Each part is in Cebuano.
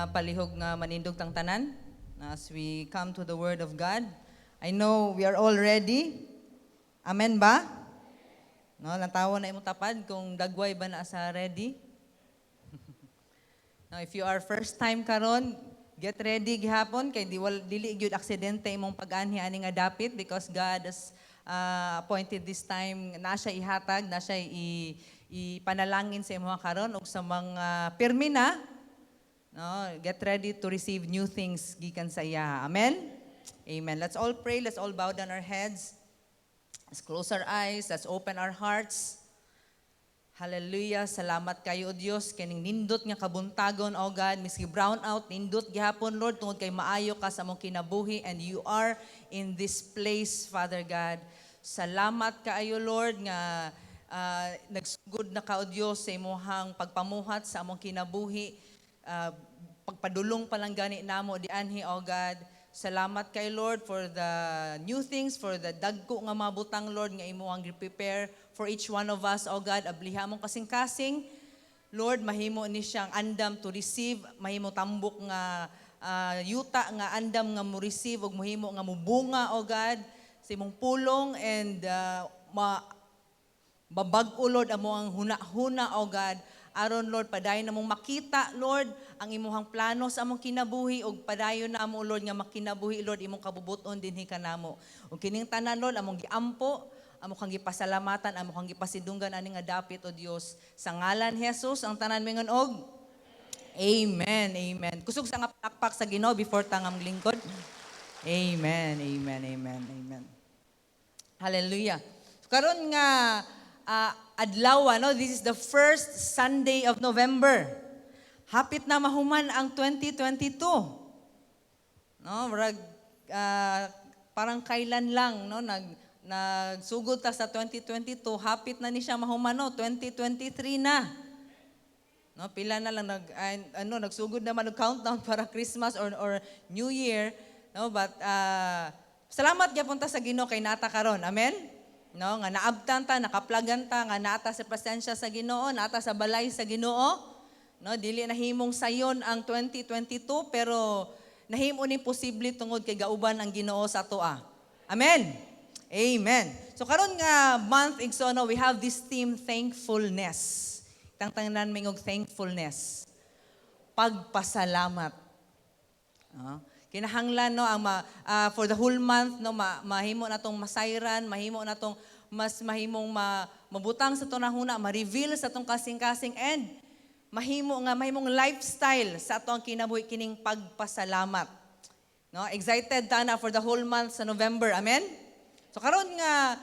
Palihog nga manindog tang tanan as we come to the Word of God. I know we are all ready. Amen ba? No, lantawa na imong tapad kung dagway ba na sa ready. Now, if you are first time karon, get ready gihapon kay di wal dili gyud aksidente imong pag-anhi ani nga dapit because God has appointed this time na siya ihatag, na siya ipanalangin sa imuha karon ug sa mga pirmi na, no, get ready to receive new things gikan sa iya. Amen. Amen. Let's all pray. Let's all bow down our heads. Let's close our eyes. Let's open our hearts. Hallelujah. Salamat kayo, O Dios, kining nindot nga kabuntagon, O God, miski brown out, nindot gihapon, Lord, tungod kay maayo ka sa among kinabuhi and you are in this place, Father God. Salamat kaayo, Lord, nga nagsugod na ka, O Dios, sa imuhang pagpamuhat sa among kinabuhi. Pagpadulong pa lang gani namo dianhi, O God. Salamat kay Lord for the new things, for the dagko nga mga butang, Lord, nga imo ang prepare for each one of us, O God. Abliha among kasing-kasing. Lord, mahimo ni siyang andam to receive, mahimo tambok nga yuta nga andam nga mo receive ug mahimo nga mubunga, O God, sa imong pulong and ma babag-o, Lord, among huna-huna, O God. Aron, Lord, padayon namong makita, Lord, ang imuhang plano sa among kinabuhi ug padayon na amo, Lord, nga makinabuhi, Lord, imong kabubuton dinhi kanamo. Ug kining tanan, Lord, among giampo, amo kang gipasalamatan, amo kang gipasidunggan ani nga dapit, O Dios. Sa ngalan ni Jesus, ang tanan mingon og Amen. Amen. Kusog sa nga palakpak sa Ginoo before ta nga lingkod. Amen. Amen. Amen. Amen. Hallelujah. So, karon nga adlaw, no, this is the first Sunday of November. Hapit na mahuman ang 2022. No, murag parang kailan lang, no, nagsugod ta sa 2022, hapit na ni siya mahuman, no, 2023 na. No, pila na lang nag ay, ano, nagsugod naman og countdown para Christmas or New Year, no, but salamat gyapon ta sa Ginoo kay naa ta karon. Amen. No, nga naabtan ta, nakaplagan ta, nga naa ta sa presensya sa Ginoo, naa ta sa balay sa Ginoo. No, dili nahimong sayon ang 2022 pero nahimo ni posible tungod kay gauban ang Ginoo sa atoa. Amen. Amen. So karon nga month, igsoon, no, we have this theme, thankfulness. Tangtangnan mingog thankfulness. Pagpasalamat. No? Kinahanglan, no, ang for the whole month, no, mahimo na tong masayran, mahimo na tong mas mahimong mabutang sa atong huna, ma-reveal sa atong kasing-kasing and mahimo nga mahimong lifestyle sa atong kinabuhi kining pagpasalamat. No, excited ta na for the whole month sa November. Amen. So karon nga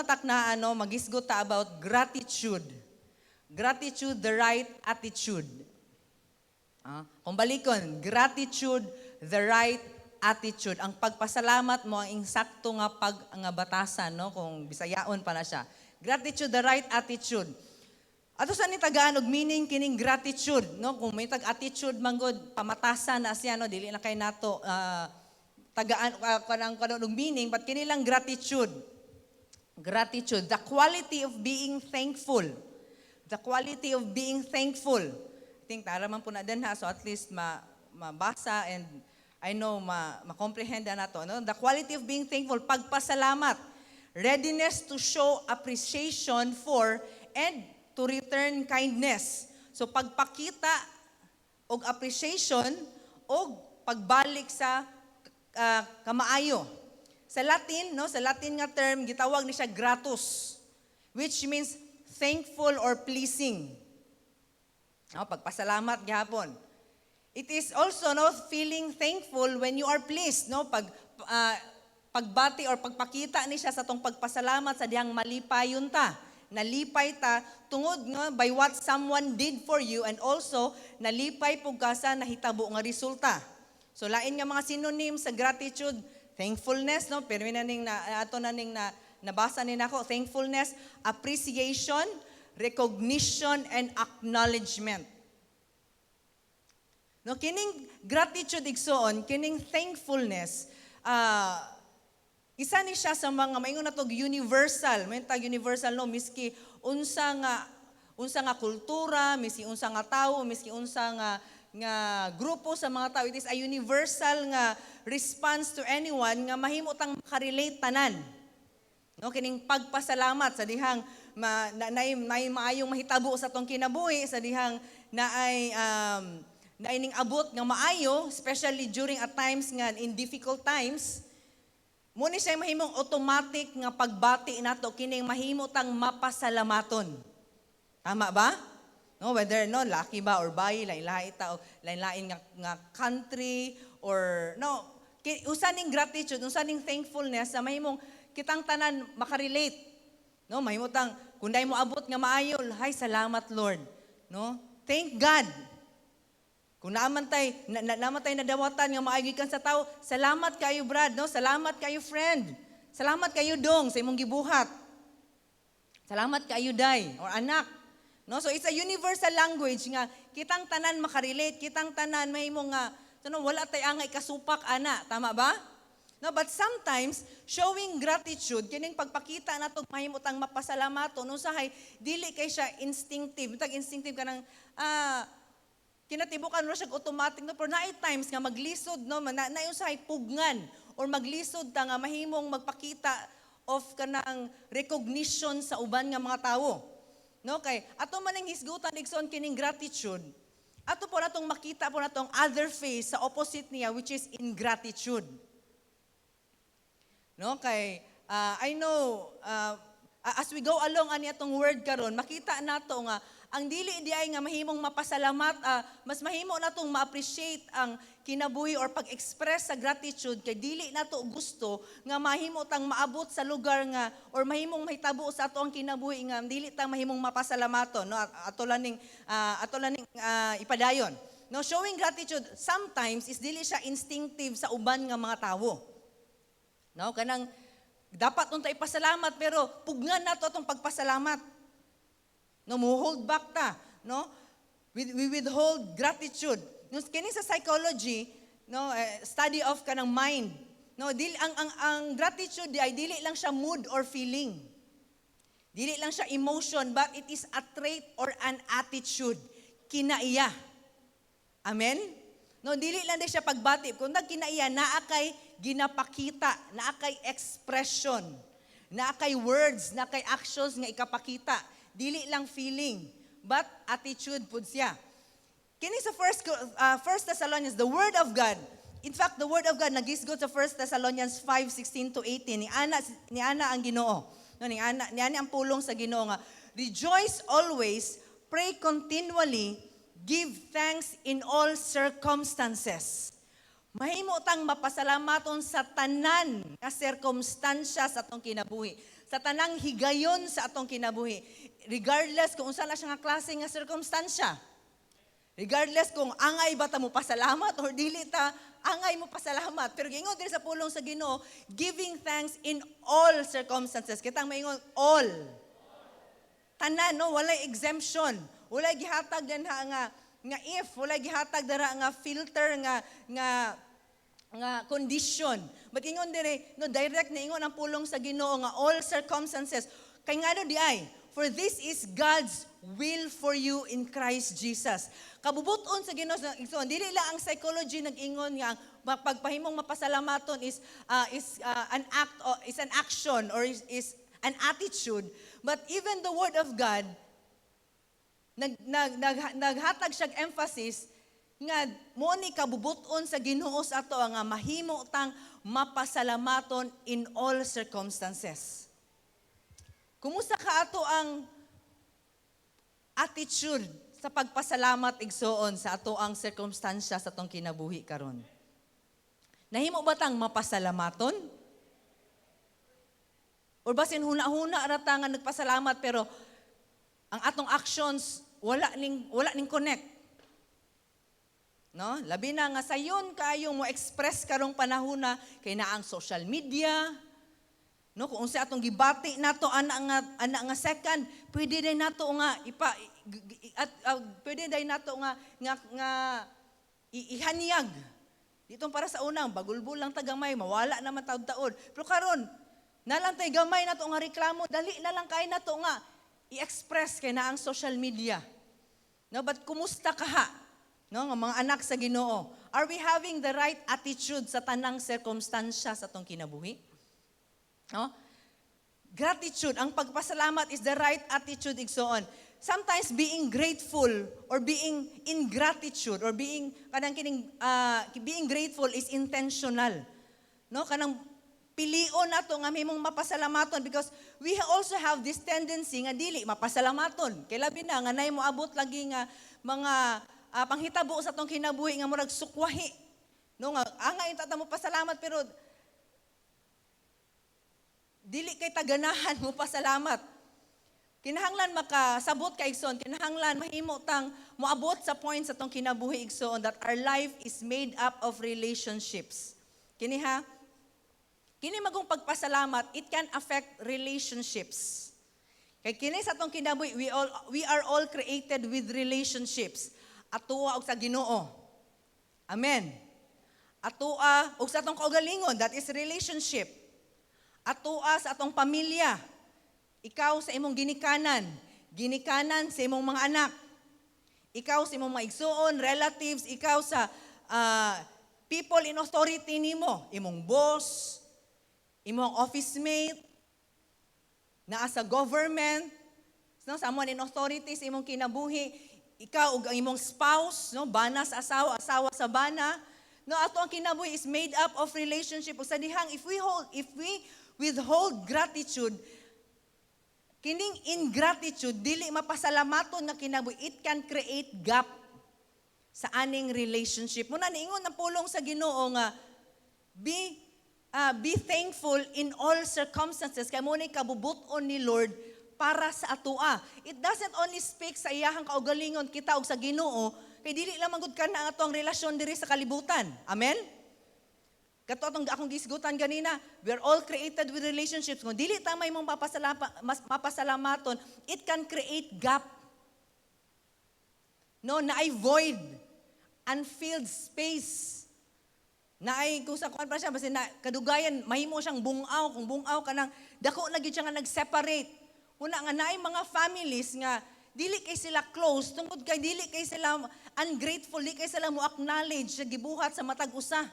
takna, ano, magisgot ta about gratitude. Gratitude, the right attitude. Kung balikon, gratitude, the right attitude. Ang pagpasalamat mo ang insakto nga pag nga batasan, no, kung bisayaon pa na siya. Gratitude, the right attitude. Ato sa ni tagaan og meaning kining gratitude, no? Kung may tag attitude man gud, pamatasan na siya, no, dili na kay nato tagaan kanang og meaning, but kini lang gratitude. Gratitude, the quality of being thankful. The quality of being thankful. I think tara man po na din ha, so at least ma mabasa and I know ma ma-comprehend na nato, no? The quality of being thankful, pagpasalamat. Readiness to show appreciation for and to return kindness. So pagpakita og appreciation og pagbalik sa kamaayo. Sa Latin, no, sa Latin nga term gitawag ni siya gratus, which means thankful or pleasing. No, pagpasalamat gihapon. It is also, no, feeling thankful when you are pleased, no, pag pagbati or pagpakita ni siya sa atong pagpasalamat sa dihang malipayon ta. Nalipay ta tungod nga by what someone did for you and also nalipay pug ka sa nahitabo nga resulta. So lain nga mga synonym sa gratitude, thankfulness, no, pero na ning na ato na ning na nabasa ni nako, thankfulness, appreciation, recognition and acknowledgement. No, kining gratitude, igsoon, kining thankfulness, isa ni siya sa mga maingon natog universal, may tag universal, no, miski unsa nga kultura, miski unsa nga tawo, miski unsa nga nga grupo sa mga tao. It is a universal nga response to anyone nga mahimo tang makarelate tanan. No, kining pagpasalamat sa dihang ma, na, nay maayong mahitabo sa atong kinabuhi, sa dihang naay ning abot nga maayo, especially during at times nga in difficult times. Mo ni siya mahimong automatic nga pagbati nato, kining mahimo tang mapasalamaton. Tama ba? No, whether, no, laki ba or bayi, lain-lain tao, lain-lain nga country or no, usa ning gratitude, usa ning thankfulness sa mahimong kitang tanan makarelate. No, mahimo tang kung mo abot nga maayo, "Hay, salamat, Lord." No? Thank God. Kung naa man tay nadawatan nga maayo gikan sa tao, "Salamat kayo, Brad, no? Salamat kayo, friend. Salamat kayo, dong, sa imong gibuhat. Salamat kayo, day or anak." No? So it's a universal language nga kitang tanan makarelate, kitang tanan mahimo nga so, no, wala tay angay kasupak ana, tama ba? No, but sometimes showing gratitude, kining pagpakita nato mahimo tang mapasalamaton, usahay dili kay siya instinctive. Tag instinctive kanang kinatibukan ro siya automatic, no, pero naay times nga maglisod, no, na usahay pugnan or maglisod ta nga mahimong magpakita of kanang recognition sa uban nga mga tawo, no, kay ato man ang hisgutan, igsoon, kining gratitude, ato po natong makita po natong other face sa opposite niya, which is ingratitude, no? Kay I know as we go along ani atong word karon, makita nato nga ang dili di ay nga mahimong mapasalamat, mas mahimo natong ma-appreciate ang kinabuhi or pag-express sa gratitude kay dili nato gusto nga mahimo tang maabot sa lugar nga or mahimong mahitabo sa ato ang kinabuhi nga dili ta mahimong mapasalamaton, no? Ato lang ning ipadayon, no? Showing gratitude sometimes is dili siya instinctive sa uban nga mga tawo, no? Kanang dapat unta ipasalamat pero pugnan nato atong pagpasalamat. No, mo hold back ta, no? We withhold gratitude. No, kini sa psychology, no, study of kanang mind. No, dili ang gratitude di ay dili lang siya mood or feeling. Dili lang siya emotion, but it is a trait or an attitude. Kinaiya. Amen? No, dili lang di siya pagbati. Kung nagkinaiya, naa kay ginapakita, naa kay expression, naa kay words, naa kay actions nga ikapakita. Dili lang feeling, but attitude pud siya. Kini sa First Thessalonians, the word of God. In fact, the word of God nagisgot sa First Thessalonians 5:16 to 18. Ni ana ang Ginoo. No, ni ana ang pulong sa Ginoo nga, "Rejoice always, pray continually, give thanks in all circumstances." Mahimo tang mapasalamaton sa tanan nga sirkumstansya sa atong kinabuhi. Sa tanang higayon sa atong kinabuhi. Regardless kung unsa na siya nga klase nga sirkumstansya. Regardless kung angay ba ta mo pasalamat or dili ta angay mo pasalamat. Pero giingon diri sa pulong sa Ginoo, giving thanks in all circumstances. Kitang maingon, "All." Tanan, no, walay exemption. Walay gihatag dinha nga if, walay gihatag dara nga filter nga condition. But ingon dire, no, direct na ingon ang pulong sa Ginoo nga all circumstances. Kay ngano di ay? "For this is God's will for you in Christ Jesus." Kabubuton sa Ginoo, so dili lang ang psychology nag-ingon nga ang pagpahimong mapasalamaton is an act or is an action or is an attitude, but even the word of God nag nag nag naghatag siya emphasis nga mo ni kabubuton sa Ginoo sa ato nga mahimo tang mapasalamaton in all circumstances. Kumusta ka ato ang attitude sa pagpasalamat, igsoon, sa ato ang sirkumstansya sa atong kinabuhi karon? Nahimo ba tang mapasalamaton? Or basin huna-huna ra ta nga nagpasalamat pero ang atong actions wala ning connect? No? Labi na nga sayon kaayo mo express karong panahon na kay naa ang social media. No, kung unsa atong gibati nato ana nga second, pwede din nato nga ipa at pwede din nato nga ihanyag. Dito para sa unang bagulbul lang ta gamay, mawala naman taud-taod. Pero karon, nalang tay gamay nato nga reklamo, dali na lang kay nato nga i-express kay naa ang social media. No, but kumusta ka ha? No, nga mga anak sa Ginoo. Are we having the right attitude sa tanang sirkumstansya sa atong kinabuhi? No? Gratitude, ang pagpasalamat is the right attitude, igsoon. Sometimes being grateful or being ingratitude or being kanang kining being grateful is intentional. No, kanang pilion nato nga mahimong mapasalamaton because we also have this tendency nga dili mapasalamaton. Kay labi na nga nay moabot lagi nga mga panghitabo sa atong kinabuhi nga murag sukwahi. No, nga angay ta mo pasalamat pero dili kay taganahan mo pasalamat. Kinahanglan makasabot ka, igsoon, kinahanglan mahimo tang moabot sa point sa atong kinabuhi, igsoon, that our life is made up of relationships. Kini ha, kini magong pagpasalamat, it can affect relationships. Kay kini sa atong kinabuhi, we are all created with relationships. Atoa og sa Ginoo. Amen. Atoa og sa atong kaugalingon, that is relationship. Atoa sa atong pamilya. Ikaw sa imong ginikanan, ginikanan sa imong mga anak. Ikaw sa imong mga igsuon, relatives, ikaw sa people in authority nimo, imong boss, imong office mate, naa sa government, no, someone in authority sa imong kinabuhi, ikaw ug ang imong spouse, no, bana sa asawa, asawa sa bana. No, ato ang kinabuhi is made up of relationship. Ug sa dihang if we withhold gratitude, kining ingratitude, dili mapasalamaton nga kinabuhi, it can create gap sa aning relationship. Muna niingon ang pulong sa Ginoo nga be thankful in all circumstances kay mo ni kabubut-on ni Lord para sa atoa. It doesn't only speak sa iyahang kaugalingon, kita og sa Ginoo, kay dili lang man gud kana ang atong relasyon diri sa kalibutan. Amen? Kato atong akong gisgutan ganina, we are all created with relationships. Kung dili ta may mong mas mapasalamaton, it can create gap. No, naay void, unfilled space. Naay kung sa kuan pa siya basta na kadugayan mahimo siyang bungaw, kung bungaw kanang dako na gyud siya nga nag-separate. Una nga naay mga families nga dili kay sila close tungod kay dili kay sila ungrateful, dili kay sila mo acknowledge sa gibuhat sa matag usa.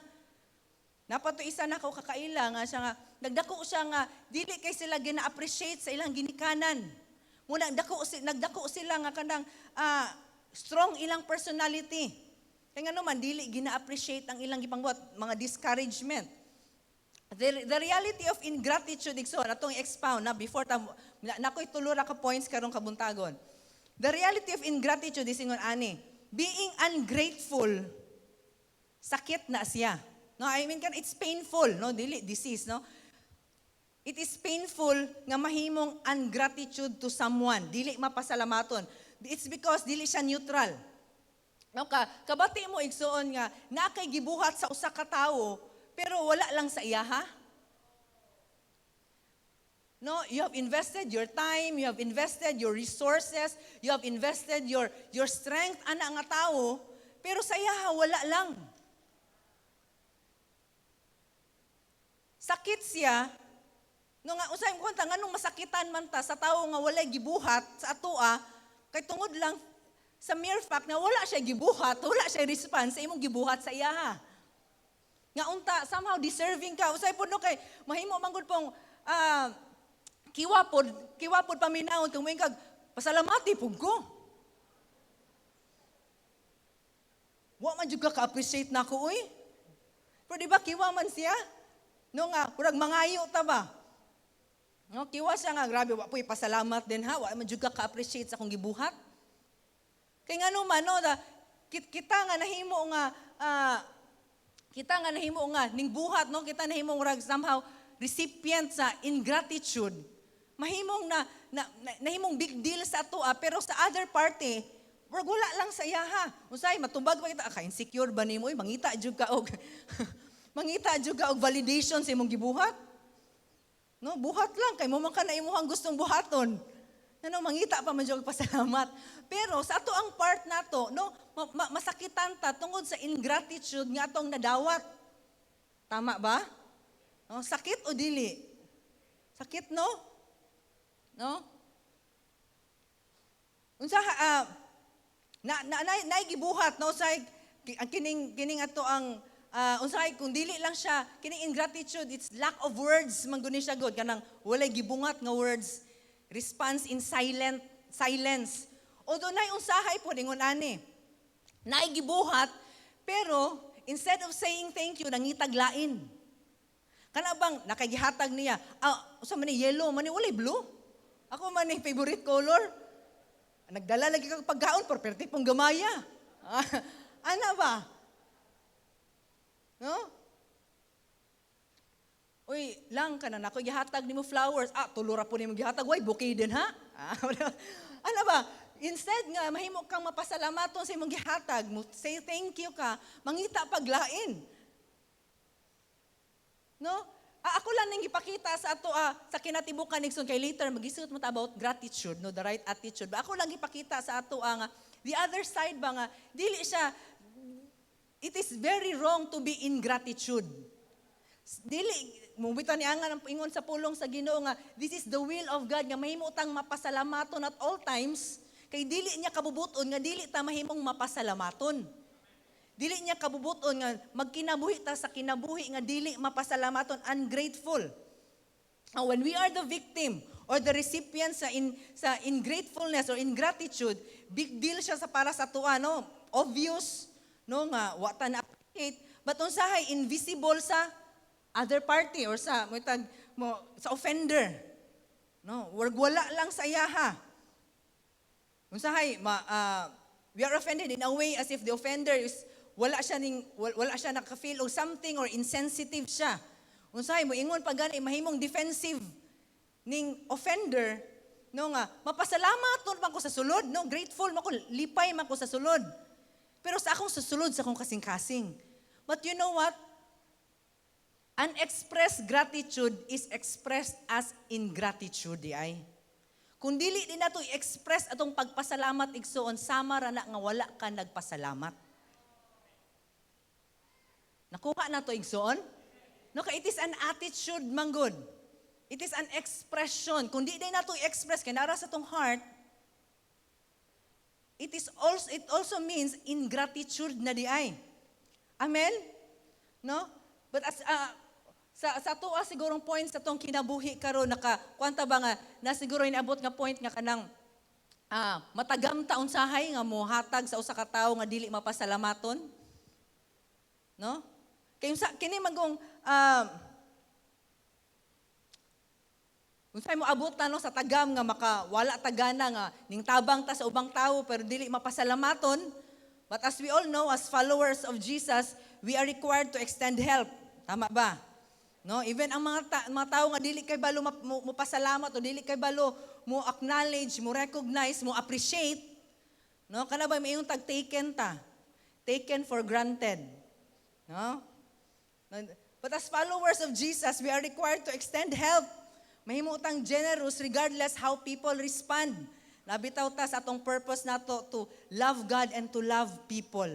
Napato isa na ko kakaila nga siya nga nagdako siya nga dili kay sila gina-appreciate sa ilang ginikanan. Muna nagdako sila nga kanang strong ilang personality. Kay ngano man dili gina-appreciate ang ilang gipangbuhat, mga discouragement. The reality of ingratitude, igsoon, atong expound na before ta na, nakoy tulo ra ka points karong kabuntagon. The reality of ingratitude is ingon ani, being ungrateful, sakit na siya. No, I mean kan it's painful, no, dili disease, no. It is painful nga mahimong ungratitude to someone, dili mapasalamaton. It's because dili siya neutral. No, ka kabati mo, igsuon, nga naa kay gibuhat sa usa ka tawo pero wala lang sa iyaha. No, you have invested your time, you have invested your resources, you have invested your strength ana nga tawo, pero sa iyaha wala lang. Sakit siya. No nga usay mo kwenta nganong masakitan man ta sa tawo nga walay gibuhat sa atoa kay tungod lang sa mere fact na wala siya gibuhat, wala siya response sa imong gibuhat sa iyaha. Nga unta somehow deserving ka. Usay pod no kay mahimo man gud pong kiwa pod paminawon kung moingon kag pasalamati pud ko. Wa man jud ka ka-appreciate nako oy. Pero di ba kiwa man siya? No nga, murag mangayo ta ba? No, kiwa siya nga grabe wa po'y pasalamat din ha, wa man jud ka ka-appreciate sa akong gibuhat. Kay ngano man no, da, kita nga nahimo nga ning buhat no, kita nahimo murag somehow recipient sa ingratitude. Mahimong na nahimong big deal sa ato pero sa other party murag wala lang sa iyaha. Unsay matubag pa kita, ka insecure ba nimo oy, mangita jud ka og validation sa imong gibuhat. No, buhat lang kay mo man ka na imuhang gustong buhaton. Ano, mangita pa man jud og pasalamat. Pero sa ato ang part nato, no, masakitan ta tungod sa ingratitude nga atong nadawat. Tama ba? No, sakit o dili? Sakit, no? No? Unsa Na gibuhat, no, sa ang kining kining ato ang unsay kung dili lang siya kining ingratitude, it's lack of words man guni siya god, kanang walay gibungat nga words, response in silence. Although nay unsahay po ingon ani, naay gibuhat, pero instead of saying thank you, nangitag lain. Kana bang nakagihatag niya, ah, usa man ni, yellow man ni, walay blue? Ako man ni favorite color. Nagdala lagi kag pagkaon pero perti pong gamaya. Ana ba? No? Uy, lang ka na nako gihatag nimo flowers. Ah, tulo ra po nimo gihatag. Way bouquet din ha? Ah, ano ba? Instead nga mahimo kang mapasalamaton sa imong gihatag, mo say thank you ka, mangita paglain. No? Ah, ako lang ning gipakita sa ato sa kinatibukan, igsoon, kay later magisot mo ta about gratitude, no, the right attitude. But ako lang gipakita sa ato ang the other side ba nga dili siya, it is very wrong to be ingratitude. Dili mo bitaw ni angan ang ingon sa pulong sa Ginoo nga this is the will of God nga mahimo tang mapasalamaton at all times, kay dili niya kabubuton nga dili ta mahimong mapasalamaton. Dili niya kabubuton nga magkinabuhi ta sa kinabuhi nga dili mapasalamaton, ungrateful. Now, when we are the victim or the recipient sa ingratefulness or ingratitude, big deal siya sa para sa atoa, no? Obvious, no, nga wa ta na appreciate, but unsahay invisible sa other party or sa mo tag mo sa offender. No, wag wala lang sa iyaha. Unsahay ma we are offended in a way as if the offender is wala siya naka-feel og something or insensitive siya. Unsahay mo ingon pa gani, mahimong defensive ning offender, no, nga mapasalamat man ko sa sulod, no, grateful man ko, lipay man ko sa sulod. Pero sa akong susulod sa akong kasing-kasing. But you know what? Unexpressed gratitude is expressed as ingratitude di ay. Kung dili din nato i-express atong pagpasalamat, igsoon, sama ra na nga wala ka nagpasalamat. Nakuha na to, igsoon? No, kay it is an attitude manggod. It is an expression. Kung di din nato i-express kay nara sa atong heart, it also means ingratitude na di ay. Amen? No? But as sa atoa sigurong point sa tong kinabuhi karon, naka kwanta ba nga na siguro inaabot nga point nga kanang matagam ta unsahay nga mohatag sa usa ka tawo nga dili mapasalamaton, no? Kay unsa kini magong unsay mo abot ta, no, sa tagam nga makawala tagana nga ning tabang ta sa ubang tawo pero dili mapasalamaton? But as we all know, as followers of Jesus, we are required to extend help, tama ba? No, even ang mga tao nga dili kay balo mo pasalamat o dili kay balo mo acknowledge, mo recognize, mo appreciate, no? Kana ba may tag taken ta? Taken for granted. No? But as followers of Jesus, we are required to extend help. Mahimo tang generous regardless how people respond. Nabitaw ta sa atong purpose nato to love God and to love people.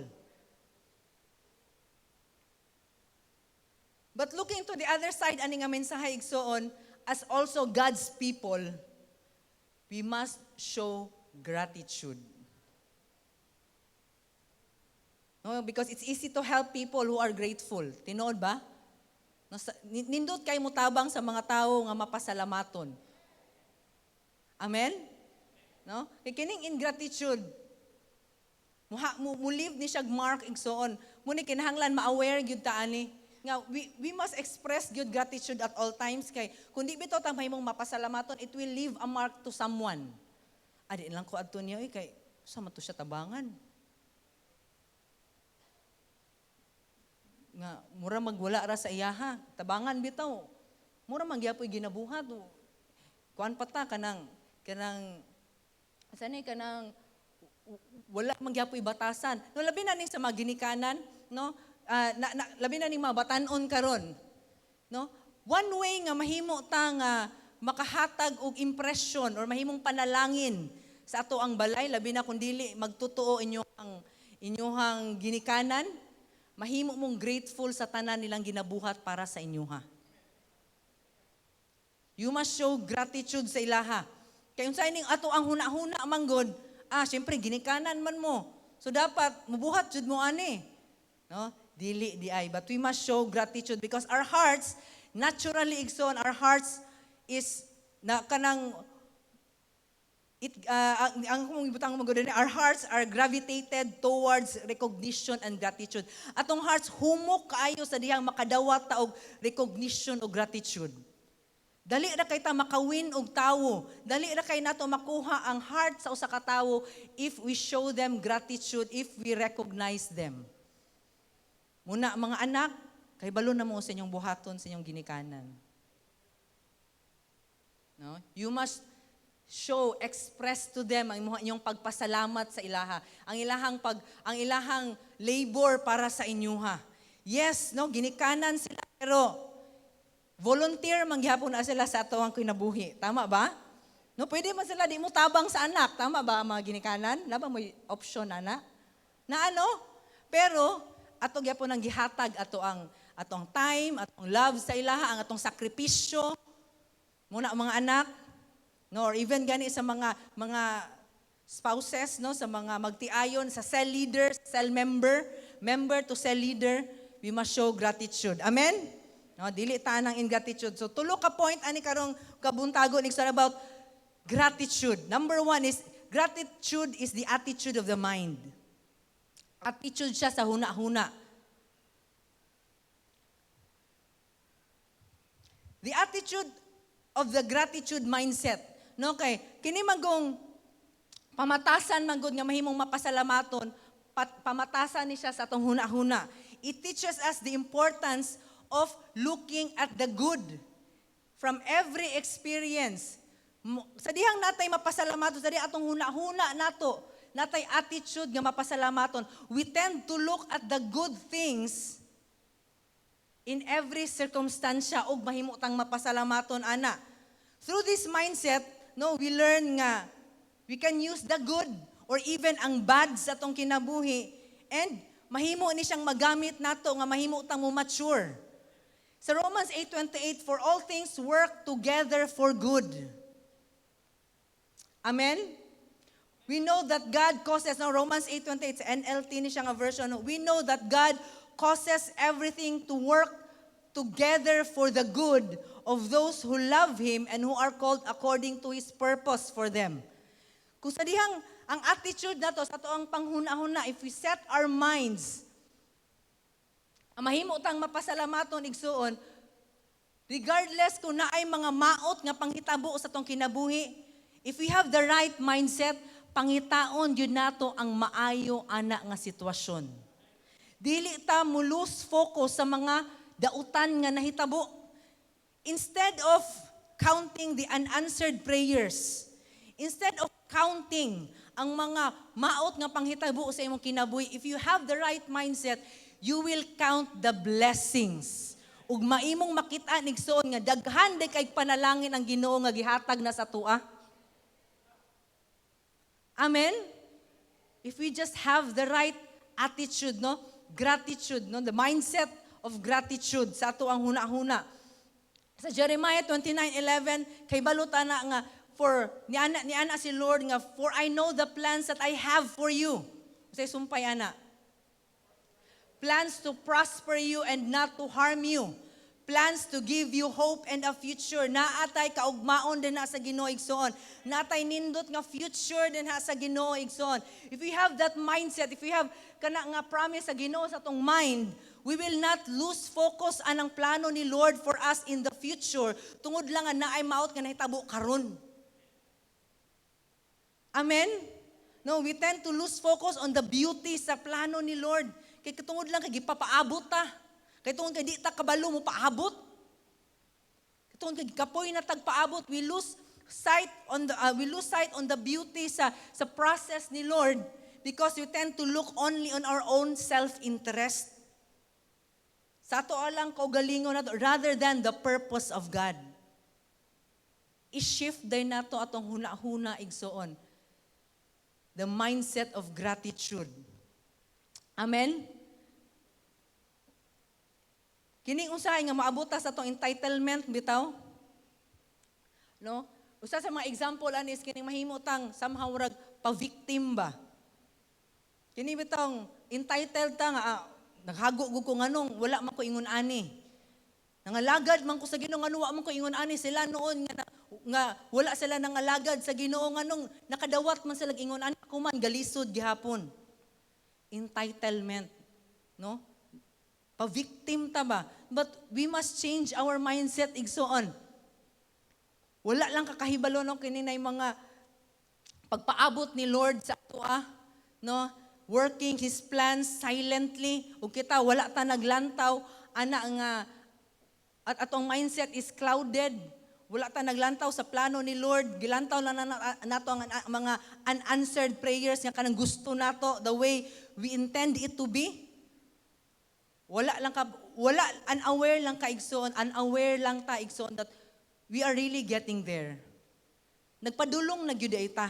But looking to the other side ani nga mensahe, igsoon, as also God's people, we must show gratitude. No, because it's easy to help people who are grateful. Tinuod ba? No, nindot kay mutabang sa mga tao nga mapasalamaton. Amen? No? Kay kining ingratitude, mo leave ni siya mark, igsoon. Mo ni kinahanglan ma-aware gyud ta ani nga we must express good gratitude at all times, kay kung di bitaw ta mahimong mapasalamaton, it will leave a mark to someone. Adi lang ko adto niya, eh, kay sa man to siya tabangan? Nga mura magwala ra sa iyaha, tabangan bitaw. Mura man gyapoy ginabuhat. Kuan pa ta kanang asa ni, kanang wala man gyapoy batasan. No, labi na ning sa mga ginikanan, no? Ah, labi na ning mga batan-on karon. No? One way nga mahimo ta nga makahatag og impression or mahimong panalangin sa ato ang balay, labi na kung dili magtotoo inyong ginikanan, mahimo mong grateful sa tanan nilang ginabuhat para sa inyoha. You must show gratitude sa ilaha. Kay unsa ining ato ang huna-huna manggod, syempre ginikanan man mo. So dapat mubuhat jud mo ani. No? Dili diay, but we must show gratitude because our hearts naturally, igsoon, our hearts is na kanang it ang kung ibutang mo gud, our hearts are gravitated towards recognition and gratitude. Atong hearts humok kaayo sa dihang makadawat ta og recognition o gratitude. Dali ra kay ta makawin og tawo. Dali ra kay nato makuha ang heart sa usa ka tawo if we show them gratitude, if we recognize them. Muna mga anak, kay balo na mo sa inyong buhaton sa inyong ginikanan. No? You must show, express to them ang inyong pagpasalamat sa ilaha, ang ilahang labor para sa inyuha. Yes, no, ginikanan sila pero volunteer man gihapon na sila sa ato ang kinabuhi. Tama ba? No, pwede man sila di mo tabang sa anak, tama ba ang mga ginikanan? Naa ba mo option ana? Na ano? Pero ato gyapon ang gihatag ato ang atong time, atong love sa ilaha, ang atong sakripisyo. Muna mga anak, no, or even gani sa mga spouses, no, sa mga magtiayon, sa cell leader, cell member, member to cell leader, we must show gratitude. Amen? No, dili ta nang ingratitude. So tulo ka point ani karong kabuntagon, igsoon, about gratitude. Number one is gratitude is the attitude of the mind. Attitude siya sa huna-huna. The attitude of the gratitude mindset. No, kay kini magong pamatasan man gud nga mahimong mapasalamaton, pamatasan ni siya sa atong huna-huna. It teaches us the importance of looking at the good from every experience. Sa dihang natay mapasalamaton, sa dihang atong huna-huna nato, natay attitude nga mapasalamaton, we tend to look at the good things in every circumstansya ug mahimo tang mapasalamaton ana. Through this mindset, no, we learn nga we can use the good or even ang bad sa atong kinabuhi and mahimo ni siyang magamit nato nga mahimo tang mo mature. Sa Romans 8:28, "For all things work together for good." Amen? We know that God causes, no, Romans 8:28, sa NLT ni siya nga version, no, we know that God causes everything to work together for the good of those who love Him and who are called according to His purpose for them. Kung sa dihang ang attitude nato sa ato ang panghuna-huna, if we set our minds, ang mahimo tang mapasalamaton, igsuon, regardless kung naay mga maot nga panghitabo sa atong kinabuhi, if we have the right mindset, pangitaon yun nato ang maayo ana nga sitwasyon. Dili ta mo lose focus sa mga dautan nga nahitabo. Instead of counting the unanswered prayers, instead of counting ang mga maot nga panghitabo sa imong kinabuhi, if you have the right mindset, you will count the blessings. Ug maimong makita, igsoon, nga daghan diay kay panalangin ang Ginoo nga gihatag na sa atoa. Amen? If we just have the right attitude, no? Gratitude, no? The mindset of gratitude sa ato ang huna-huna. Sa Jeremiah 29:11, kay baluta na nga for niana si Lord nga, "For I know the plans that I have for you." Say sumpay ana. "Plans to prosper you and not to harm you. Plans to give you hope and a future." Naatay kaugmaon din na sa Ginoo, igsoon. Naatay nindot nga future din ha sa Ginoo, igsoon. If we have that mindset, if we have kana nga promise sa Ginoo sa atong mind, we will not lose focus anang plano ni Lord for us in the future tungod lang nga naay maot nga nahitabo karon. Amen? No, we tend to lose focus on the beauty sa plano ni Lord. Kay tungod lang kay gipapaabot ta. Kay tungod kay di ta kabalo mo paabot. Kay tungod kay kapoy na tagpaabot, we lose sight on the beauty sa process ni Lord because we tend to look only on our own self-interest. Sa ato lang kaugalingon nato rather than the purpose of God. I-shift din nato atong huna-huna, igsoon. The mindset of gratitude. Amen? Kining usahay nga maabot ta sa atong entitlement bitaw. No? Usa sa mga example ani is kining mahimo tang somehow rag pa-victim ba. Kini bitong entitled ta nga naghago gud ko, nganong wala man ko ingon ani. Nangalagad man ko sa Ginoo, ngano wa man ko ingon ani? Sila noon nga wala sila nangalagad sa Ginoo, nganong nakadawat man sila ingon ani, ako man galisod gihapon. Entitlement, no? Pa-victim ta ba? But we must change our mindset, igsoon. Wala lang kakahibalo, no, kini na mga pagpaabot ni Lord sa atoa, no? Working His plans silently ug kita wala ta naglantaw ana nga at atong mindset is clouded. Wala ta naglantaw sa plano ni Lord. Gilantaw lang na nato ang mga unanswered prayers nga kanang gusto nato, the way we intend it to be. Wala lang ka, wala, unaware lang ka, igsoon, unaware lang ta, igsoon, that we are really getting there. Nagpadulong na gyud ay ta.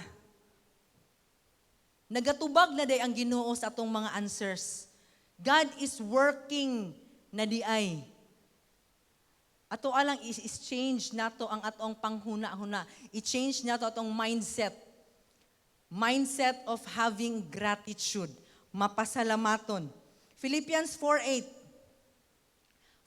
Nagatubag na day ang Ginoo sa atong mga answers. God is working na di ay. Ato alang is change nato ang atong panghuna-huna. I-change nato atong mindset. Mindset of having gratitude. Mapasalamaton. Philippians 4:8.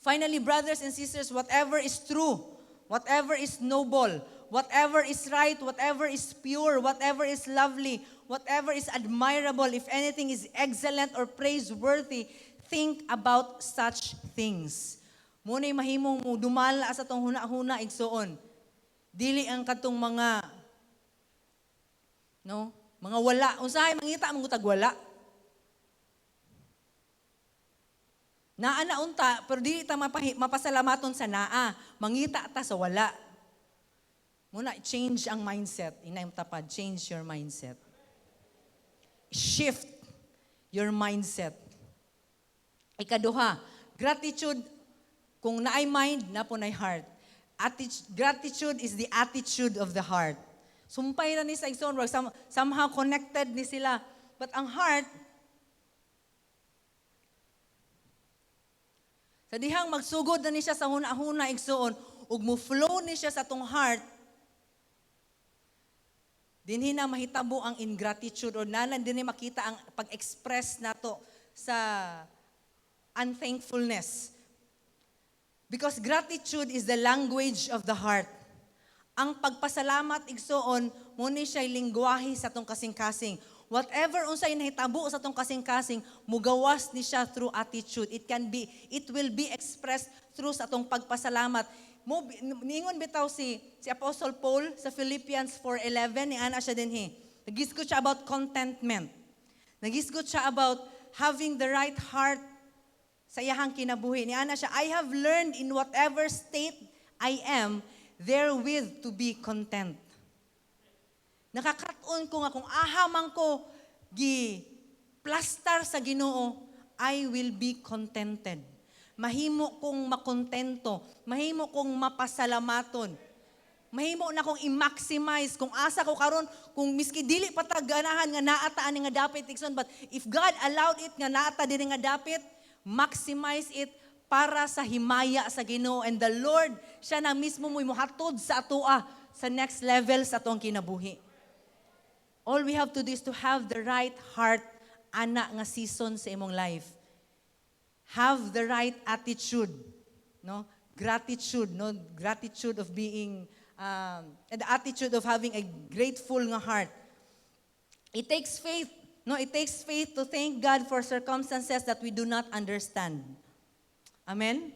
"Finally, brothers and sisters, whatever is true, whatever is noble, whatever is right, whatever is pure, whatever is lovely, whatever is admirable, if anything is excellent or praiseworthy, think about such things." Mao na'y mahimong mo dumala sa atong huna-huna, igsoon. Dili ang katong mga, no, mga wala. Usahay mangita man tag wala. Naa na unta, pero dili ta mapasalamaton sa naa. Mangita ta sa wala. Muna, change ang mindset. Inay tapad, change your mindset. Shift your mindset. Ikaduha, gratitude, kung naay mind, naa po nay heart. Gratitude is the attitude of the heart. Sumpay na ni sa igsoon, somehow connected ni sila. But ang heart, sa dihang magsugod na ni siya sa huna-huna, igsoon, ug mo flow ni siya sa atong heart, dinhi na mahitabo ang ingratitude or nanan dinhi makita ang pag-express nato sa unthankfulness. Because gratitude is the language of the heart. Ang pagpasalamat, igsoon, mo ni siya'y lingwahe sa atong kasing-kasing. Whatever unsay nahitabo sa atong kasing-kasing, mugawas ni siya through attitude. It will be expressed through sa atong pagpasalamat. Mo niingon bitaw si Apostle Paul sa Philippians 4:11, ni ana siya dinhi. Nagisgot siya about contentment. Nagisgot siya about having the right heart sa iyahang kinabuhi. Ni ana siya, "I have learned in whatever state I am, therewith to be content." Nakakaton ko nga kung aha man ko gi plastar sa Ginoo, I will be contented. Mahimo kong makontento, mahimo kong mapasalamaton. Mahimo na kong i-maximize kung asa ko karon, kung miski dili pa ta ganahan nga naa ta ani nga dapit, igsoon, but if God allowed it nga naa ta diri nga dapit, maximize it para sa himaya sa Ginoo, and the Lord siya na mismo mo'y mohatod sa atoa sa next level sa atong kinabuhi. All we have to do is to have the right heart ana nga season sa imong life. Have the right attitude, no? Gratitude, no? Gratitude of being and the attitude of having a grateful nga heart. It takes faith, no? It takes faith to thank God for circumstances that we do not understand. Amen?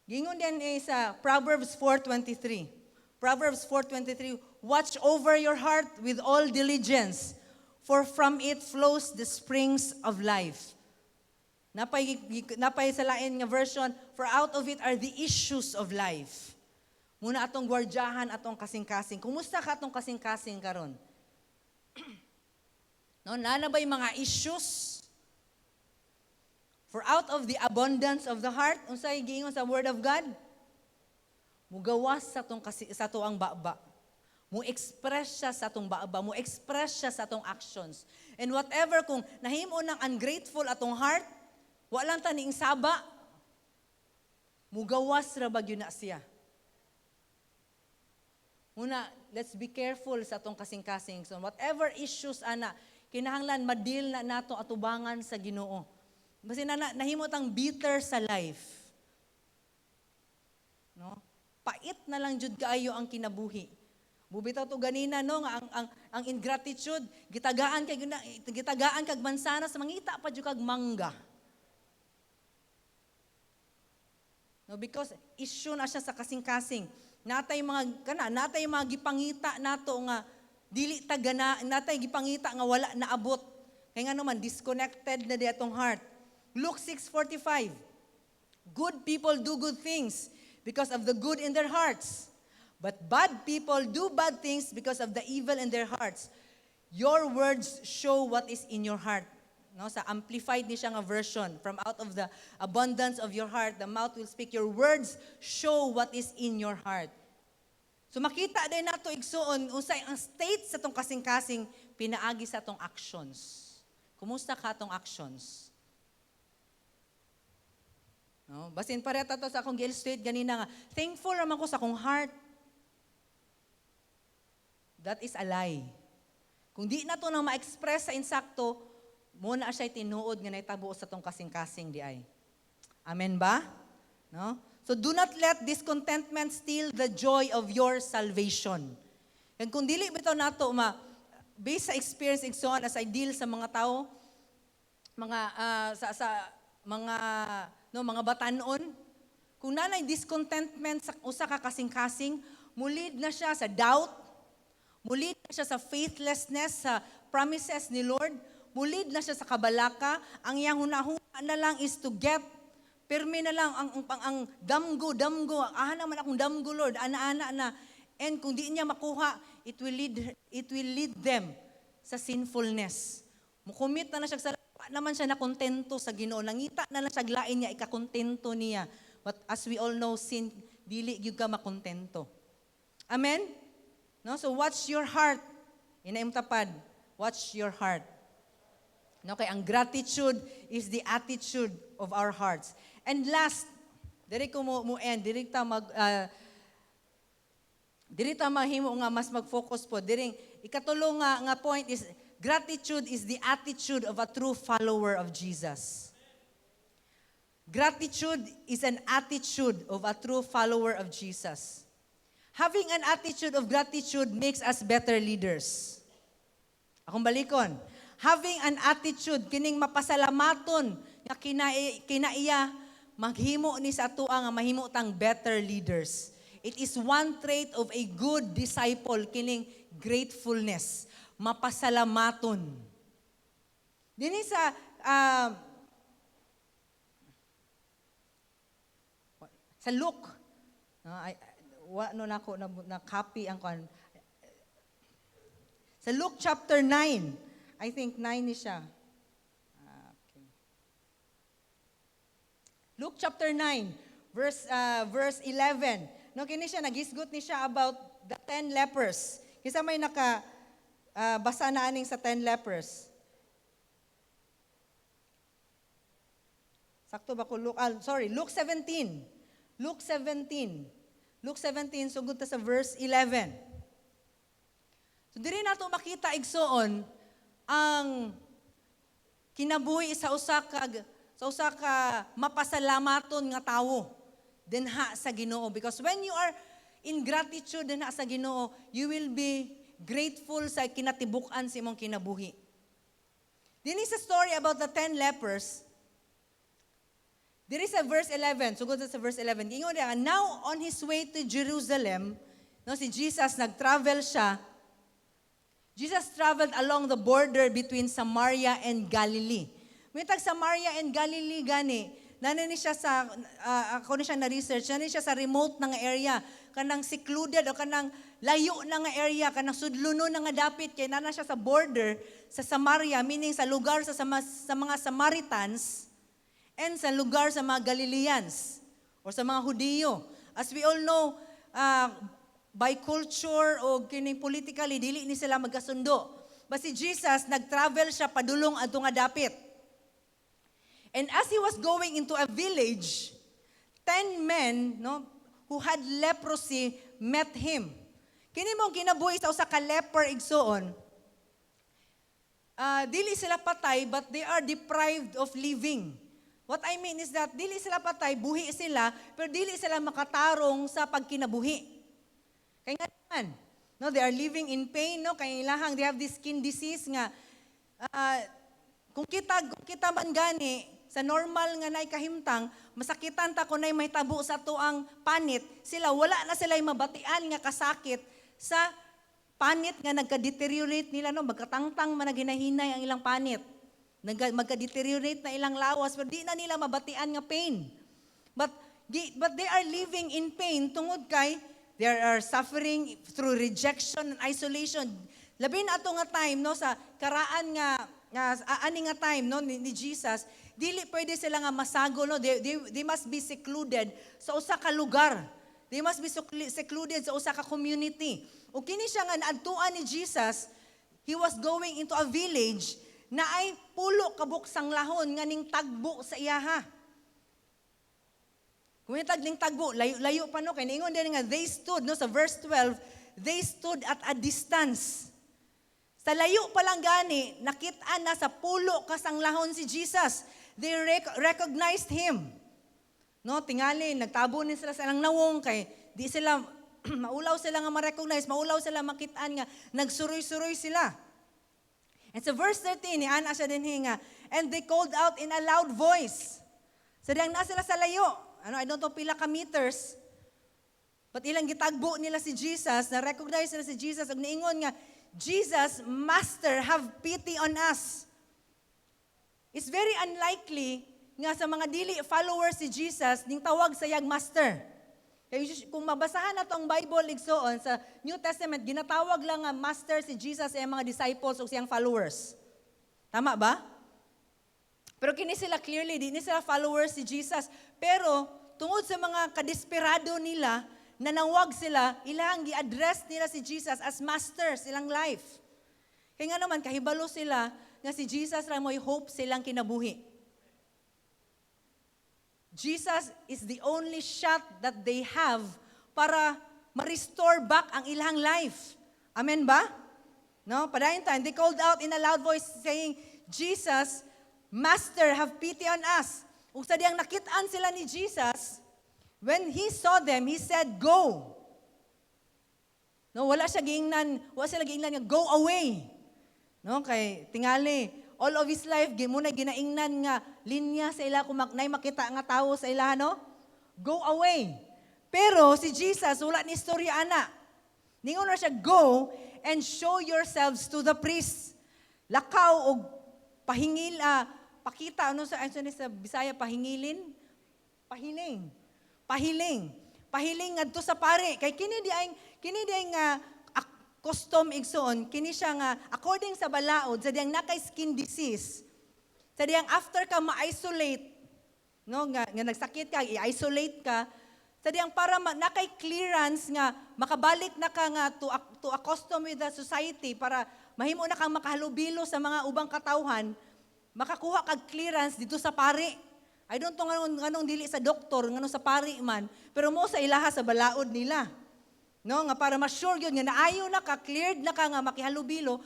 Gingon din eh sa Proverbs 4:23. Proverbs 4:23, "Watch over your heart with all diligence, for from it flows the springs of life." Napay sa lain nga version, "For out of it are the issues of life." Muna atong gwardyahan atong kasing-kasing. Kumusta ka atong kasing-kasing karon? No, naa na ba'y mga issues? For out of the abundance of the heart, unsay giingon sa word of God? Mugawas sa atong kasi, sa atoang baba. Mo express siya sa atong baba, mo express siya sa atong actions. And whatever kung nahimo ng ungrateful atong heart, walang ta niing saba, mugawas ra ba gyud na siya. Muna, Let's be careful sa atong kasing-kasing. So whatever issues ana, kinahanglan ma-deal na nato atubangan sa Ginoo. Basin na nahimo tang bitter sa life. No? Pait na lang jud kaayo ang kinabuhi. Bubitaw to ganina, no, nga ang ingratitude, gitagaan kag mansanas, mangita pa jud kag mangga. No, because issue na siya sa kasing-kasing. Natay mga gipangita nato nga dili ta gana, natay gipangita nga wala naabot. Kay nga naman disconnected na di atong heart. Luke 6:45. Good people do good things because of the good in their hearts. But bad people do bad things because of the evil in their hearts. Your words show what is in your heart. No, sa Amplified ni siya nga version, from out of the abundance of your heart, the mouth will speak. Your words show what is in your heart. So makita din nato, igsuon, unsay ang state sa tong kasing-kasing pinaagi sa atong actions. Kumusta ka atong actions? No, basin pareha to sa akong gi-illustrate ganina nga thankful naman ko sa akong heart. That is a lie. Kung di na to nang ma-express sa insakto, mo na siya tinuod nga nahitabo sa tong kasing-kasing di ay. Amen ba? No? So do not let discontentment steal the joy of your salvation. And kung dili bitaw nato ma based sa experience, igsoon, as I deal sa mga tao, mga sa mga, no, mga batanon, kung nanay discontentment sa usa ka kasing-kasing, mulid na siya sa doubt, mulid na siya sa faithlessness sa promises ni Lord, mulid na siya sa kabalaka. Ang iyang hunahuna na lang is to get. Pirmi na lang ang damgo, damgo, aha naman akong damgo, Lord, ana-ana na. And kung di niya makuha, it will lead them sa sinfulness. Mukumit na na siya sa naman siya na kontento sa Ginoo. Nangita na lang siya lain niya ikakontento niya. But as we all know, sin, dili gyud ka makontento. Amen? No? So watch your heart. Inaim tapad. Watch your heart. No, kay ang gratitude is the attitude of our hearts. And last, diri ko mo end, diri ta mahimo nga mas mag-focus po. Diring ikatulo nga point is gratitude is the attitude of a true follower of Jesus. Gratitude is an attitude of a true follower of Jesus. Having an attitude of gratitude makes us better leaders. Akong balikon. Having an attitude, kining mapasalamaton, nga kinaiya, maghimo ni sa atoa nga mahimo tang better leaders. It is one trait of a good disciple, kining gratefulness, mapasalamaton. Dini sa Luke, no, ay, wa no nako na copy ang kwan. Sa Luke chapter 9, I think 9 ni siya. Ah, okay. Luke chapter 9, verse 11. No, kini siya nagisgot ni siya about the 10 lepers. Kinsa may naka basa na aning sa 10 lepers? Sakto ba ko Luke? Ah, sorry, Luke 17. Luke 17. Luke 17 sugod ta sa verse 11. So diri nato makita, igsuon, ang kinabuhi sa usa ka mapasalamaton nga tawo dinha sa Ginoo, because when you are in gratitude dinha sa Ginoo, you will be grateful sa kinatibuk-an sa imong kinabuhi. Dinhi sa story about the 10 lepers, diri sa verse 11, sugod sa verse 11, ingon niya, now on his way to Jerusalem, no, si Jesus nag-travel siya. Jesus traveled along the border between Samaria and Galilee. May tag Samaria and Galilee gani, nani ni siya sa, ako ni siya na-research, nani siya sa remote na nga area, kanang secluded o kanang layo na nga area, kanang sudluno na nga dapit, kay nana siya sa border sa Samaria, meaning sa lugar sa mga Samaritans, and sa lugar sa mga Galileans or sa mga Hudiyo. As we all know, by culture o kining politically, dili ni sila magkasundo. But si Jesus, nag-travel siya padulong adto nga dapit. And as he was going into a village, 10 men, no, who had leprosy met him. Kini mong kinabuhi sa usa ka leper, igsuon. Dili sila patay, but they are deprived of living. What I mean is that dili sila patay, buhi sila, pero dili sila makatarong sa pagkinabuhi. Kay nga naman, no, they are living in pain, no, kay ilahang they have this skin disease nga kung kita man gani sa normal nga nay kahimtang, masakitan ta kung nay mahitabo sa atoang panit, sila wala na sila mabatian nga kasakit sa panit nga nagka-deteriorate nila, no, magkatangtang man naghinahinay ang ilang panit. Magka-deteriorate na ilang lawas, pero di na nila mabatian nga pain. But they are living in pain tungod kay they are suffering through rejection and isolation. Labi na ato nga time, no, sa karaan nga ani nga time, no, ni Jesus, dili pwede sila nga masagol, no, they must be secluded sa usa ka lugar. They must be secluded sa usa ka community. Ug kini siya nga naadtuan ni Jesus, he was going into a village na ay pulo ka buok sanglahon nga ning tagbo sa iyaha. Kung yung ning tagbo, layo, layo pa, no, kay niingon din nga they stood, no, sa verse 12, they stood at a distance. Sa layo pa lang gani, nakita na sa pulo ka sanglahon si Jesus. They recognized him. No, tingali nagtabo ni sila sa ilang nawong kay di sila maulaw sila nga ma-recognize, maulaw sila makitaan nga nagsuroy-suroy sila. And sa verse 13, ni ana siya din nga, "And they called out in a loud voice." Sa diyang na sila sa layo, ano, I don't know pila ka meters, but ilang gitagbo nila si Jesus, na-recognize nila si Jesus, ug niingon nga, "Jesus, Master, have pity on us." It's very unlikely nga sa mga dili followers si Jesus, ning tawag sa iyang Master. Kaya kung mabasahan na ang Bible, igsoon, sa New Testament, ginatawag lang nga Master si Jesus sa iyang mga disciples o siyang followers. Tama ba? Pero kini sila clearly, di ni sila followers si Jesus. Pero tungod sa mga kadesperado nila, nanawag sila, ilang gi-address nila si Jesus as Master silang life. Kaya nga naman, kahibalo sila nga si Jesus ra mo'y hope silang kinabuhi. Jesus is the only shot that they have para ma-restore back ang ilang life. Amen ba? No, padayon time, they called out in a loud voice saying, "Jesus, Master, have pity on us." Ug sa diyang nakit-an sila ni Jesus, when he saw them, he said, "Go." No, wala siya giingnan, wala sila giingnan nga, "Go away." No, kay tingali all of his life gi mo na ginaingnan nga linya sa ila kung nay makita nga tawo sa ila, no? "Go away." Pero si Jesus wala ni istorya ana. Ningon na siya, "Go and show yourselves to the priests." Lakaw og pahingil, pakita, ano sa Bisaya pahingilin? Pahiling. Pahiling. Pahiling ngadto sa pare. Kay kini di ay nga custom, igsoon, kini siya nga according sa balaod, sa diyang nakay skin disease. Sa diyang after ka ma-isolate, no, nga nagsakit ka, i-isolate ka, sa diyang para nakay clearance nga makabalik na ka nga to accustom with the society para mahimo na kang makahalubilo sa mga ubang katawhan, makakuha kag clearance dito sa pari. I don't know nganong dili sa doktor, nganong sa pari man, pero mo sa ilaha sa balaod nila. No, nga para ma-sure yun nga naayo na ka, cleared na ka nga makihalubilo,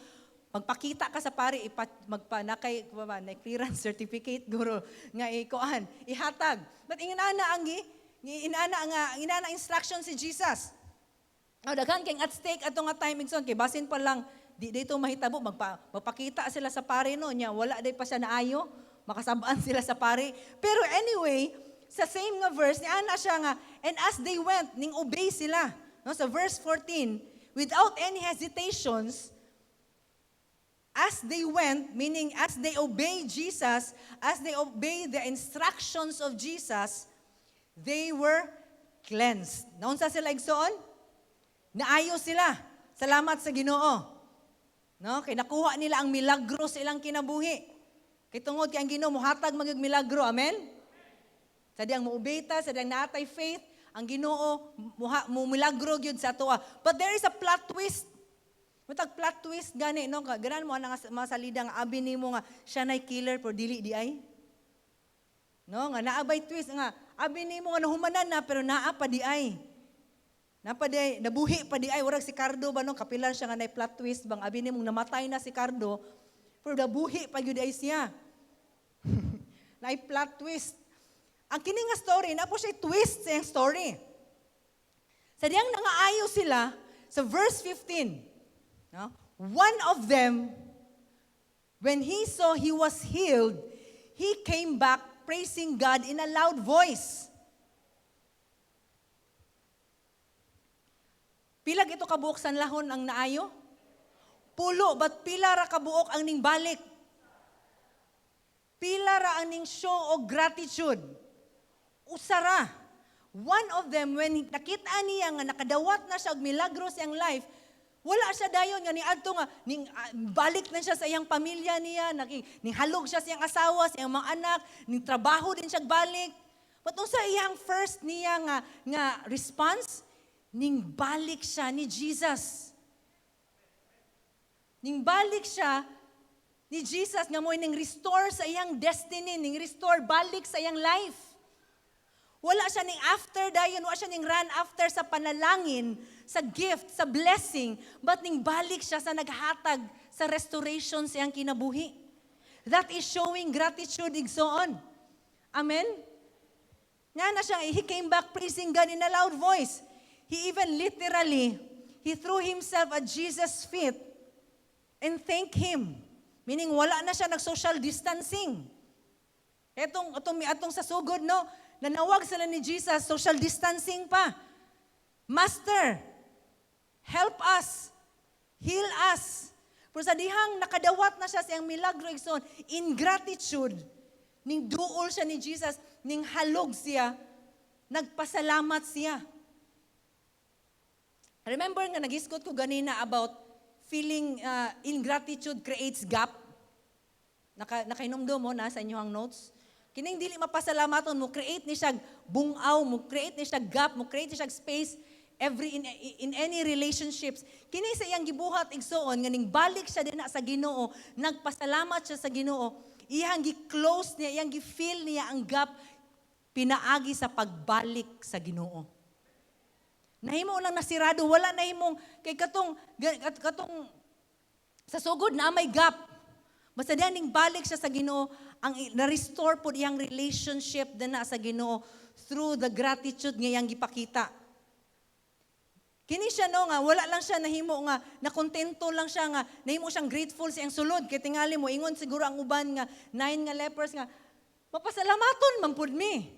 magpakita ka sa pari, ipa, magpa nakay ba, na clearance certificate guro nga ikuan, ihatag. But inana ang inana nga inana instruction si Jesus. Oh, daghan kay at stake ato nga time, igsoon, kay basin pa lang di dito mahitabo magpakita sila sa pare, no, nya wala day pa siya naayo, makasabaan sila sa pare. Pero anyway, sa same nga verse ni ana siya nga, and as they went, ning obey sila. No, sa verse 14, without any hesitations, as they went, meaning as they obey Jesus, as they obey the instructions of Jesus, they were cleansed. Naunsa sila, igsoon? Naayo sila. Salamat sa Ginoo. No, kay nakuha nila ang milagro sa ilang kinabuhi. Kay tungod kay ang Ginoo mohatag magyud milagro. Amen? Sa diyang moobey ta, sa diyang natay faith, ang Ginoo muha, mo milagro gyud sa atoa. But there is a plot twist. Mutag plot twist gani, no, ganan mo ang mga salida nga abi nimo nga siya nay killer pero dili di ay. No, nga naa bay twist nga abi nimo nga nahumanan na pero naa pa di ay. Napaday, nabuhi pa diay, urag si Cardo ba no, kapilan siya nga nay plot twist bang abi nimong namatay na si Cardo, pero nabuhi pa gyud ay siya. Naay plot twist. Ang kini nga story, naa po siya twist sa iyang story. Sa diyang nangaayo sila, sa verse 15, no? One of them, when he saw he was healed, he came back praising God in a loud voice. Pila ito kabuok sanlahon ang naayo? 10, but pila ra kabuok ang ning balik? Pila ra ang ning show og gratitude? 1 ra. One of them, when nakita niya nga nakadawat na siya og milagro sa iyang life, wala siya dayon nga niadto nga ning balik na siya sa iyang pamilya niya, ning halog siya sa iyang asawa, sa iyang mga anak, ning trabaho din siya balik. But unsa iyang first niya nga response? Ning balik siya ni Jesus. Ning balik siya ni Jesus nga mo ning restore sa iyang destiny, ning restore balik sa iyang life. Wala siya ning after dayon, wala siya ning run after sa panalangin, sa gift, sa blessing, but ning balik siya sa naghatag sa restoration sa iyang kinabuhi. That is showing gratitude, igsoon. Amen? Nga na siya, he came back praising God in a loud voice. He even literally, he threw himself at Jesus' feet and thanked him. Meaning, wala na siya nag-social distancing. Itong sa sugod, no? Nanawag sila ni Jesus, social distancing pa. "Master, help us. Heal us." Pero sa dihang nakadawat na siya sa iyang milagro, igsoon, in gratitude, ning duol siya ni Jesus, ning halog siya, nagpasalamat siya. Remember nga nagisgot ko ganina about feeling ingratitude creates gap? Nakainumdum mo na sa inyong notes? Kining dili mapasalamaton mo create ni siya bungaw, mo create ni siya gap, mo create ni siya space every in any relationships. Kini sa iyang gibuhat, igsoon, nga ning balik siya dinha sa Ginoo, nagpasalamat siya sa Ginoo, iyang gi-close niya, iyang gi-fill niya ang gap pinaagi sa pagbalik sa Ginoo. Nahimo lang nasirado, wala nahimong kay katong sa sugod na may gap. Basta diyan ning balik siya sa Ginoo, ang na-restore pod iyang relationship dinha sa Ginoo through the gratitude nga iyang gipakita. Kini siya no nga wala lang siya nahimo nga nakontento lang siya nga nahimo siyang grateful sa iyang sulod kay tingali mo ingon siguro ang uban nga nine nga lepers nga mapasalamaton man pud mi.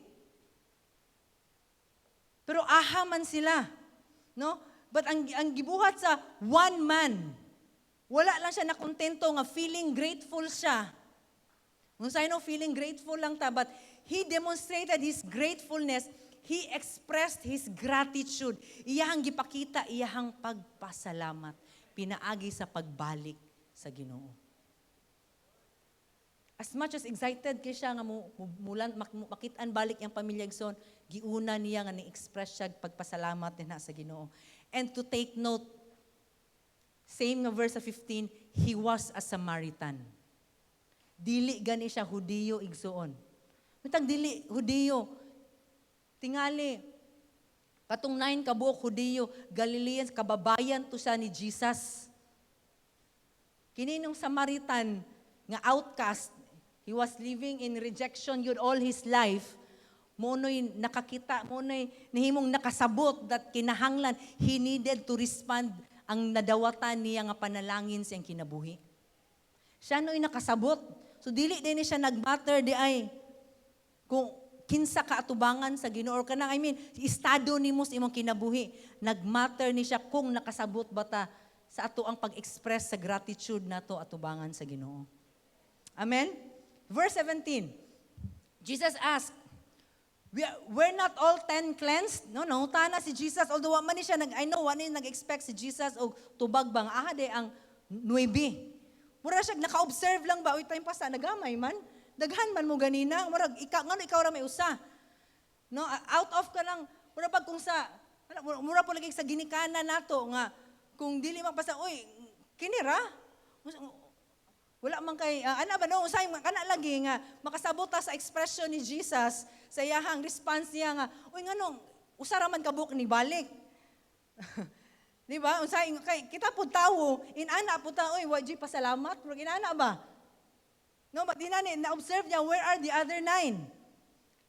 Pero aha man sila. No? But ang gibuhat sa one man, wala lang siya nakontento nga feeling grateful siya. Unsay no feeling grateful lang ta, but he demonstrated his gratefulness. He expressed his gratitude. Iyahang gipakita iyahang pagpasalamat pinaagi sa pagbalik sa Ginoo. As much as excited kay siya nga mo, mulan makitaan balik iyang pamilya, igsoon, giuna niya nga ni-express siya pagpasalamat dinha sa Ginoo. And to take note, same nga verse sa 15, he was a Samaritan. Dili gani siya Hudiyo, igsoon. Mitang dili Hudiyo. Tingali katong 9 ka buok Hudiyo, Galileans, kababayan to siya ni Jesus. Kini nung Samaritan nga outcast, he was living in rejection yun all his life. Mo no'y nakakita, mo no'y nahimong nakasabot that kinahanglan, he needed to respond ang nadawatan niya nga panalangin sa iyang kinabuhi. Siya no'y nakasabot. So dili din ni siya nagmatter di ay kung kinsa ka atubangan sa Ginoo or kanang, I mean, estado nimo sa imong kinabuhi. Nagmatter ni siya kung nakasabot ba ta sa ato ang pag-express sa gratitude nato atubangan sa Ginoo. Amen? Verse 17. Jesus asked, "Were not all 10 cleansed?" No, tana si Jesus. Although wa man ni siya, I know, wa ni nag-expect si Jesus og tubag bang, aha de ang nuebe. Mura siya, naka-observe lang ba, uy, time pa sa, nagamay man. Daghan man mo ganina, murag, ikaw, ngano ikaw ra may usa? No, out of ka lang, mura pag kung sa, mura po lagi sa ginikanan nato nga, kung dili mapasa, uy, kini ra? Wala man kay, ana ba no, usay kana lagi nga makasabot ta sa expression ni Jesus sa iyahang response niya nga, uy, nganong usa ra man ka buok ni balik. Di ba? Unsa kay kita pud tawo, inana pud ta, "Oy, wa jud pasalamat," pero inana ba? No, but dinani na-observe niya, where are the other nine?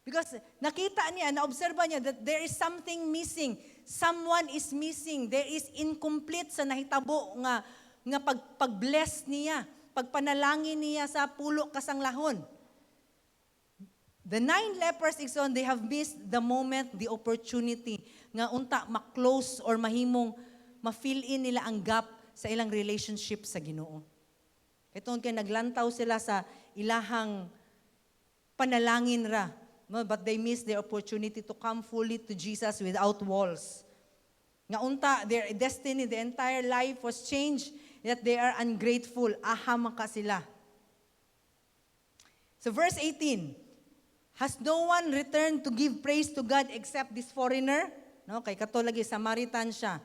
Because nakita niya, na-observe niya that there is something missing. Someone is missing. There is incomplete sa nahitabo nga pag-bless niya, pagpanalangin niya sa pulo ka sanglahon. The nine lepers, igsoon, they have missed the moment, the opportunity nga unta ma-close or mahimong ma-fill in nila ang gap sa ilang relationship sa Ginoo. Ito kay naglantaw sila sa ilahang panalangin ra. No, but they missed the opportunity to come fully to Jesus without walls. Nga unta, their destiny, the entire life was changed, that they are ungrateful. Aha man ka sila. So verse 18, "Has no one returned to give praise to God except this foreigner?" No, kay kato lagi Samaritan siya.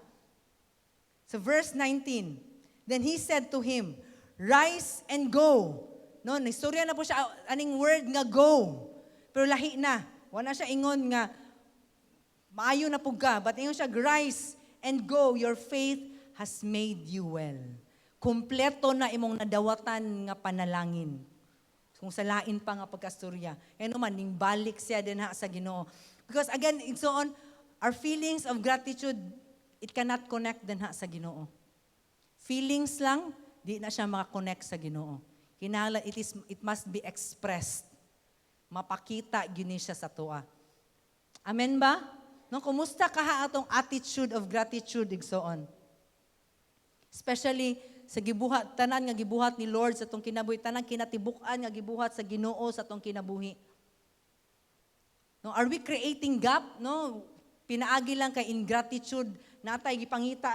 So verse 19, then he said to him, "Rise and go." No, nistorya na po siya aning word nga "go." Pero lahi na. Wala siya ingon nga maayo na pug ka, but ingon siya, "Rise and go, your faith has made you well." Kompleto na imong nadawatan nga panalangin. Kung sa lain pa nga pagkastorya. Kaya naman, ning balik siya din ha sa Ginoo. Because again, and so on, our feelings of gratitude, it cannot connect din ha sa Ginoo. Feelings lang, di na siya makakonect sa Ginoo. Kinahanglan it must be expressed. Mapakita gyud ni siya sa atoa. Amen ba? No, kumusta ka ha atong attitude of gratitude, igsoon? Especially sa gibuhat tanan nga gibuhat ni Lord sa atong kinabuhi, tanan kinatibuk-an nga gibuhat sa Ginoo sa atong kinabuhi. No, are we creating gap? No, pinaagi lang kay ingratitude, natay gipangita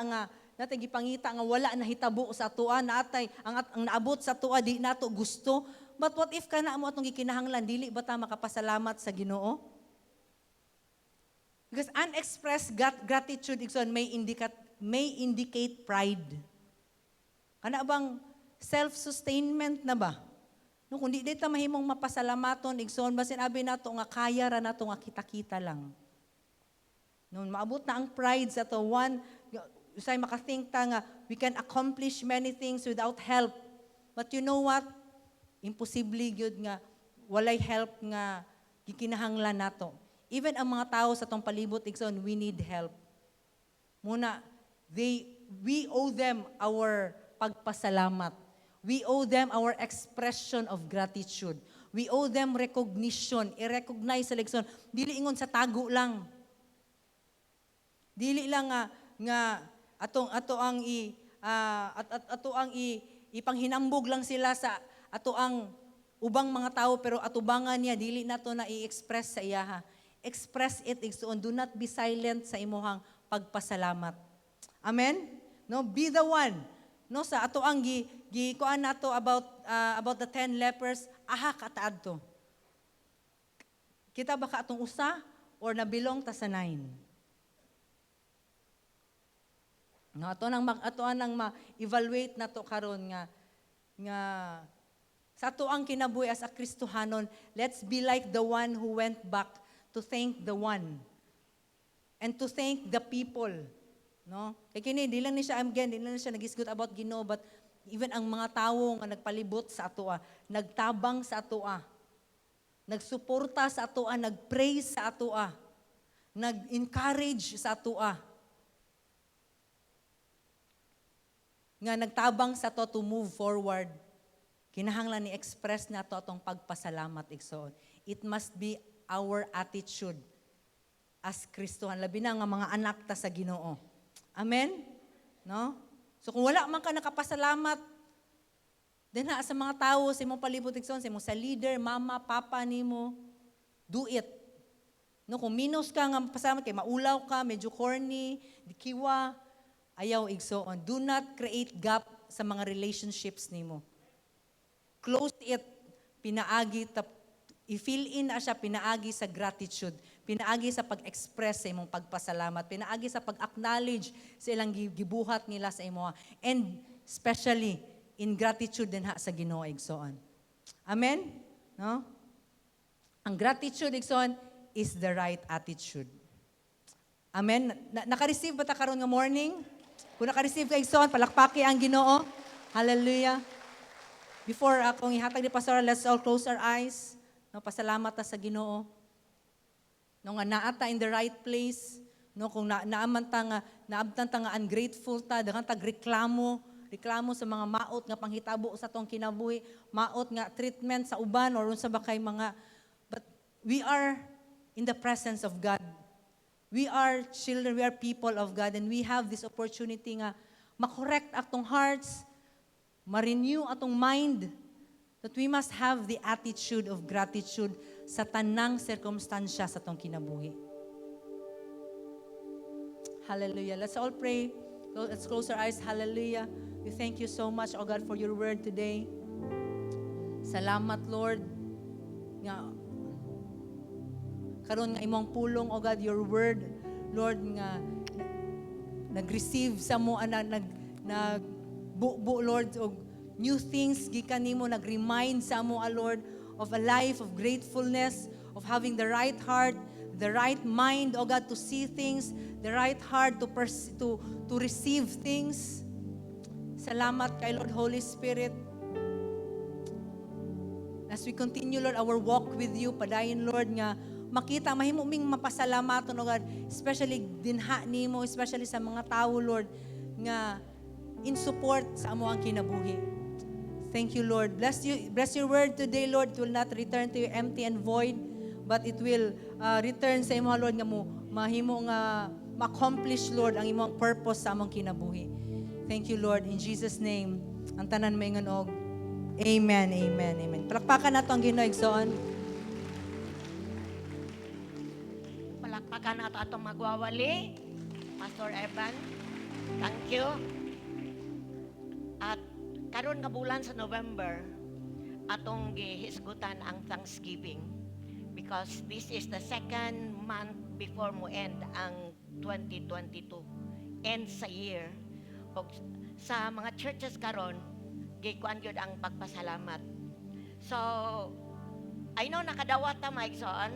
nga wala nahitabo sa atoa, natay ang naabot sa atoa di nato gusto. But what if kana mo atong gikinahanglan, dili ba ta makapasalamat sa Ginoo? Because unexpressed gratitude, igsoon, may indicate pride. Kana bang self-sustainment na ba? No, kung di ta mahimong mapasalamaton, igsoon, basin abi nato nga kaya ra nato nga kita-kita lang. No, maabot na ang pride sa ato one, usay makathink ta nga we can accomplish many things without help. But you know what? Imposible gyud nga walay help nga gikinahanglan nato. Even ang mga tao sa atong palibot, igsoon, we need help. Muna, we owe them our pagpasalamat. We owe them our expression of gratitude. We owe them recognition. I-recognize sa igsoon. Dili ingon sa tago lang. Dili lang nga atong ato ang i ah, at, at ato ang i ipanghinambog lang sila sa ato ang ubang mga tao, pero atubangan niya dili nato na i-express sa iyaha. Express it, igsoon. Do not be silent sa imuhang pagpasalamat. Amen? No, be the one. No, sa ato ang gi gi kuan nato about the 10 lepers, aha ka taadto. Kita ba ka atong usa or nabilong ta sa nine? No, ato nang ma-evaluate nato karon nga sa ato ang kinabuhi as a Kristohanon, let's be like the one who went back to thank the one and to thank the people. No? Kay kini di lang ni siya, again, di lang ni siya nagisgot about Ginoo, but even ang mga tawo nga nagpalibot sa atoa, nagtabang sa atoa, nagsuporta sa atoa, nagpraise sa atoa, nag-encourage sa atoa, nga nagtabang sa to move forward, kinahanglan ni express nato atong pagpasalamat, igsoon. It must be our attitude as Kristohan, labi na nga mga anak ta sa Ginoo. Amen? No? So kung wala man ka nakapasalamat din ha sa mga tao sa imong palibot, igsoon, sa imong sa leader, mama, papa nimo, do it. No, kung minus ka nga pasalamat kay maulaw ka, medyo corny, dikiwa, ayaw, igsoon. Do not create gap sa mga relationships nimo. Close it, pinaagi tap, i-fill in na siya pinaagi sa gratitude, pinaagi sa pag-express sa imong pagpasalamat, pinaagi sa pag-acknowledge sa ilang gibuhat nila sa imo, and especially in gratitude din ha sa Ginoo, igsoon. Amen? No? Ang gratitude, igsoon, is the right attitude. Amen. Naka-receive ba ta karon nga morning? Kung naka-receive ka, igsoon, palakpaki ang Ginoo. Hallelujah. Before akong ihatag ni Pastor, let's all close our eyes. No, pasalamat ta sa Ginoo. No, nga naa ta in the right place. No, kung naaman ta nga naabtan ta nga ungrateful ta, daghan tag reklamo, reklamo sa mga maot nga panghitabo sa atong kinabuhi, maot nga treatment sa uban or unsa ba kay mga, but we are in the presence of God. We are children, we are people of God, and we have this opportunity nga makorrect atong hearts, ma-renew atong mind, that we must have the attitude of gratitude sa tanang sirkumstansya sa atong kinabuhi. Hallelujah. Let's all pray. Let's close our eyes. Hallelujah. We thank you so much, O God, for your word today. Salamat, Lord, nga karon nga imong pulong, O God, your word, Lord, nga nag-receive sa mo, ana, nag nag bu, Lord, og new things gikan nimo, nag-remind sa amo, Lord, of a life of gratefulness, of having the right heart, the right mind, O God, to see things, the right heart to receive things. Salamat kay Lord Holy Spirit. As we continue, Lord, our walk with you, padayon, Lord, nga makita, mahimo ming mapasalamaton, O God, especially dinha nimo, especially sa mga tao, Lord, nga in support sa amo ang kinabuhi. Thank you, Lord. Bless you, bless your word today, Lord. It will not return to you empty and void, but it will return sa imo, Lord, nga mo mahimo nga ma-accomplish, Lord, ang imong purpose sa among kinabuhi. Thank you, Lord. In Jesus' name, ang tanan maingon og amen, amen, amen. Palakpakan nato ang Ginoo, igsoon. Palakpakan nato atong magwawali, Pastor Evan. Thank you. At karon nga bulan sa November, atong gihisgutan ang Thanksgiving because this is the second month before mo end ang 2022. End sa year. Og sa mga churches karon, gikuan gyud ang pagpasalamat. So, I know nakadawat ta, mga igsoon.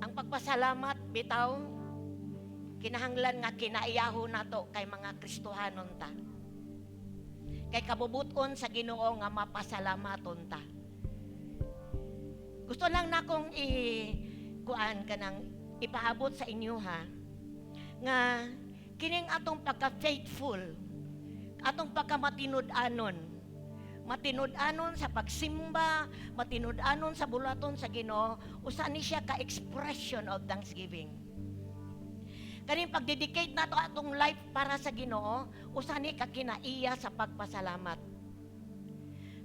Ang pagpasalamat bitaw kinahanglan nga kinaiyaho nato kay mga Kristohanon ta. Kay kabubuton sa Ginoo nga mapasalamaton ta. Gusto lang nakong i kuan kanang ipaabot sa inyo ha nga kining atong pagka-faithful, atong pagkamatinud-anon, matinud-anon sa pagsimba, matinud-anon sa buluhaton sa Ginoo, usa ni siya ka expression of thanksgiving. Kaning pagdedicate nato atong life para sa Ginoo, usa ni ka kinaiya sa pagpasalamat.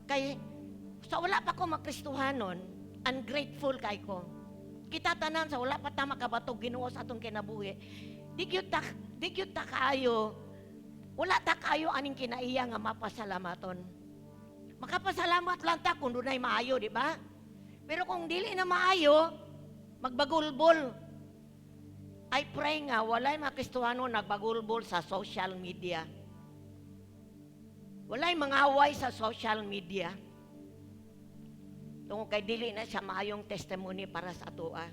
Kay sa wala pa ko makristohanon, ungrateful kay ko. Kita tanan sa wala pa ta makabatog Ginoo sa atong kinabuhi, di gyud ta kaayo, wala ta kaayo aning kinaiya nga mapasalamaton. Makapasalamat lang ta kung dunay maayo, di ba? Pero kung dili na maayo, magbagulbol. I pray nga walay mga Kristohano nagbagulbol sa social media. Walay mangaway sa social media. Tungod kay dili na siya maayong testimony para sa atoa.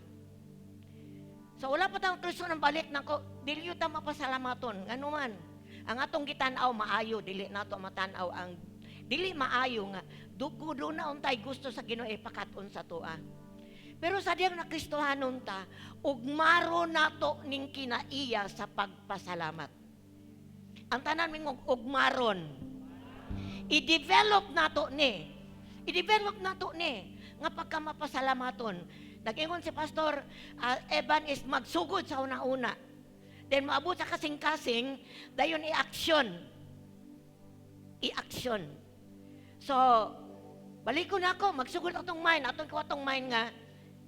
So wala pa tayong Kristo ng balik nako, dili ta mapasalamaton. Ngano man, ang atong gitan-aw maayo, dili nato matan-aw ang dili maayo nga dugo do na untay gusto sa Ginoo ipakat-on sa atoa. Pero sa diyang na Kristohanon ta, ugmaro nato ning kinaiya sa pagpasalamat. Ang tanan ming ugmaron. I-develop nato ni. I-develop nato ni nga pagka mapasalamaton. Nag-ingon si Pastor Evan is magsugod sa una-una. Then maabot sa kasing-kasing, dayon i-action. I-action. So, balik ko na ako, magsugod atong mind, atong ko atong mind nga,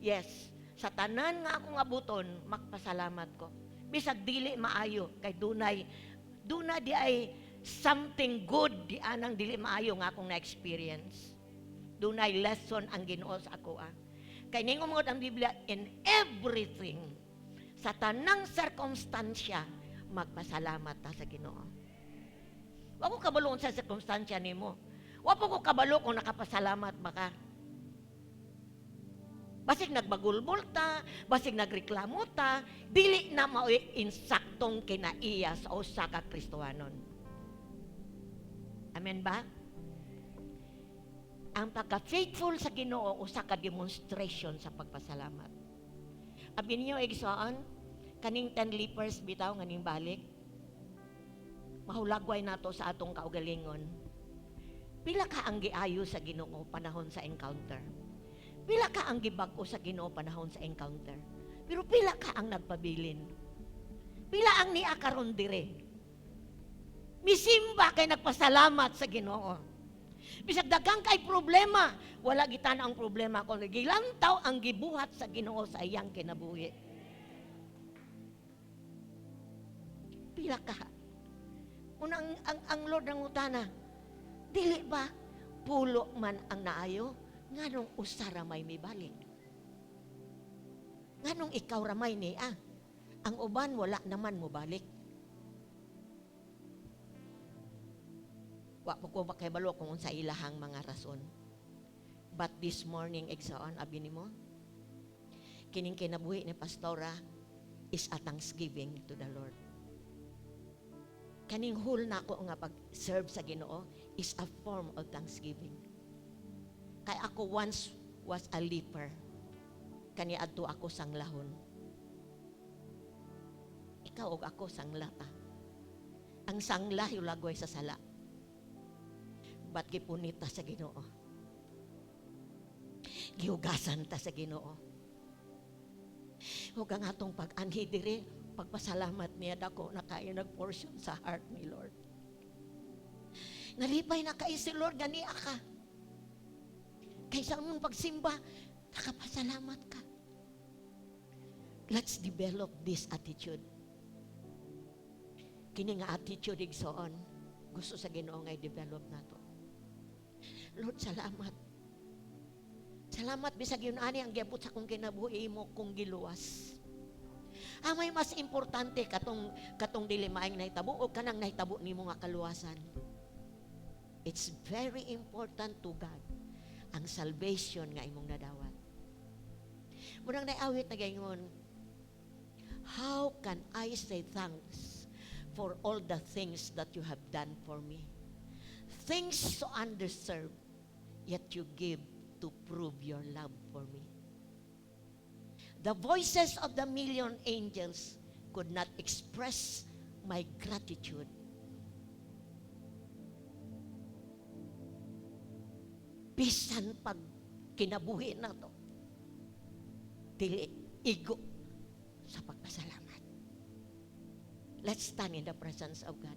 yes, sa tanan nga akong abuton, magpasalamat ko. Bisag dili maayo, kay dunay di ay something good di anang dili maayo nga akong na-experience. Dunay lesson ang Ginoo sa ako ah. Kay ningon mo ang Biblia, in everything, sa tanang sirkumstansya, magpasalamat ta sa Ginoo. Wa ko kabalo sa sirkumstansya nimo. Wa po ko kabalo kung nakapasalamat ba ka. Basig nagbagulbol ta, basig nagreklamo ta, dili na mao'y insaktong kinaiya sa usa ka Kristohanon. Amen ba? Ang pagka-faithful sa Ginoo, usa ka demonstration sa pagpasalamat. Abi niyo, igsoon, kaning 10 lepers bitaw nganing balik. Mahulagway nato sa atong kaugalingon. Pila ka ang giayo sa Ginoo panahon sa encounter? Pila ka ang gibag-o sa Ginoo panahon sa encounter? Pero pila ka ang nagpabilin? Pila ang nia karon dire? Misimba kay nagpasalamat sa Ginoo. Bisag daghang kay problema, wala gitan ang problema kung gilantaw ang gibuhat sa Ginoo sa iyang kinabuhi. Pila ka? Unang ang Lord ang utana, dili ba pulo man ang naayo? Nganong usa ra may mibalik? Nganong ikaw ra may niya? Ang uban wala naman mobalik. Wa po ko makahibalo kung unsa ilahang mga rason. But this morning, igsoon, abi nimo, kining kinabuhi ni Pastora is a thanksgiving to the Lord. Kaning whole nako nga pag-serve sa Ginoo is a form of thanksgiving. Kay ako once was a leper. Kani adto ako sanglahon. Ikaw og ako sanglata. Ang sangla hulagway sa sala. But gipunita sa Ginoo. Gihugasan ta sa Ginoo. Ug ang atong pag-anhi diri, pagpasalamat niya, dako na kayo nag-portion sa heart ni Lord. Nalipay na kay si Lord, gani ka. Kaysa among pagsimba, nakapasalamat ka. Let's develop this attitude. Kini nga attitude, igsoon, gusto sa Ginoo nga i-develop nato. Lord, salamat. Salamat bisag yun ani ang giabot sa akong kinabuhi, imo kong giluwas. Ah, may mas importante katong dili maayong nahitabo o kanang nahitabo nimo nga kaluwasan. It's very important to God ang salvation nga imong nadawat. Murang naawit na gaingon, "How can I say thanks for all the things that you have done for me? Things so undeserved, yet you give to prove your love for me. The voices of the million angels could not express my gratitude." Bisan pag kinabuhi na to, dili igo sa pagpasalamat. Let's stand in the presence of God.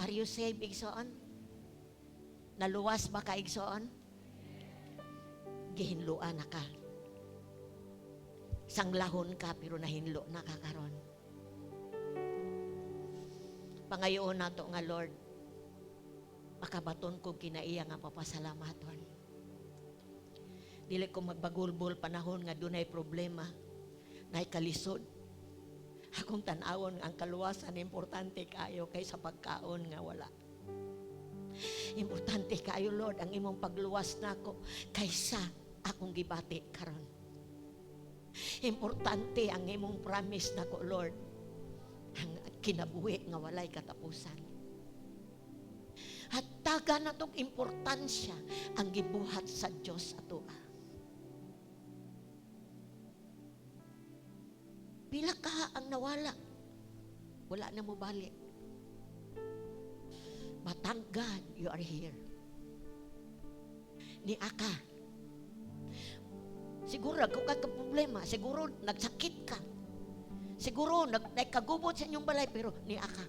Are you saved, igsoon? Naluwas ba ka, igsoon? Gihinloan na ka. Sanglahon ka pero nahinlo na ka karon. Pangayoon nato nga, "Lord, makabaton ko kinaiya nga papasalamaton. Dili ko magbagulbol panahon nga dunay problema, nay kalisod. Akong tan-awon ang kaluwasan importante kayo kaysa pagkaon nga wala. Importante kayo, Lord, ang imong pagluwas nako kaysa akong gibati karon. Importante ang imong promise nako, Lord, ang kinabuhi nga walay katapusan." At taga na tong importansya ang gibuhat sa Dios atoa. Pila ka ang nawala, wala na mo balik. But thank God you are here. Ni aka. Siguro nagkuka ka problema, siguro nagsakit ka. Siguro nagkagubot sa inyong balay, pero ni aka.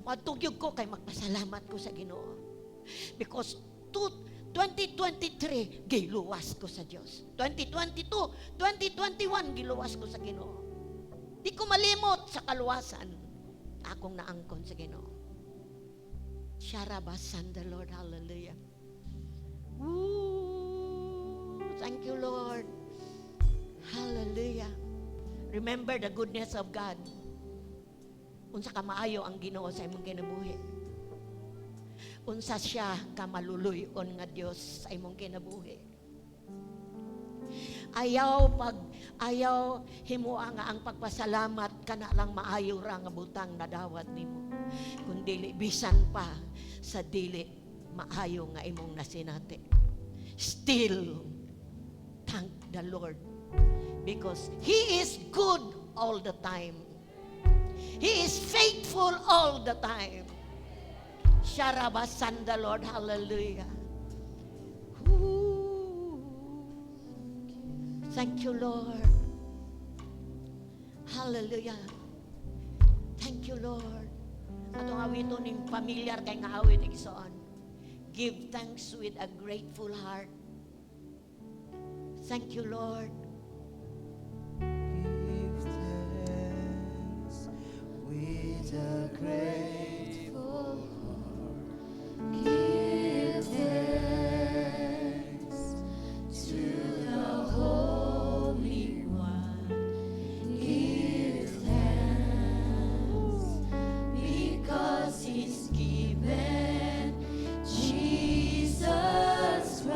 Matugyog ko kay magpasalamat ko sa Ginoo. Because 2023, giluwas ko sa Dios. 2022, 2021, giluwas ko sa Ginoo. Di ko malimot sa kaluwasan akong naangkon sa Ginoo. Sharabasan the Lord, hallelujah. Woo! Thank you, Lord. Hallelujah. Remember the goodness of God. Unsa ka maayo ang Ginoo sa imong kinabuhi. Unsa siya ka maluluy-on nga Dios sa imong kinabuhi. Ayaw himoa nga ang pagpasalamat kana lang maayo ra nga butang nadawat nimo. Kundi bisan pa sa dili maayo nga imong nasinati. Still thank the Lord because He is good all the time. He is faithful all the time. Sharabasan the Lord. Hallelujah. Ooh. Thank you, Lord. Hallelujah. Thank you, Lord. Atong awiton ning familiar kay nga awit, igsoon. Give thanks with a grateful heart. Thank you, Lord. Give thanks with a grateful heart. Give thanks to the Holy One. Give thanks because He's given Jesus Christ,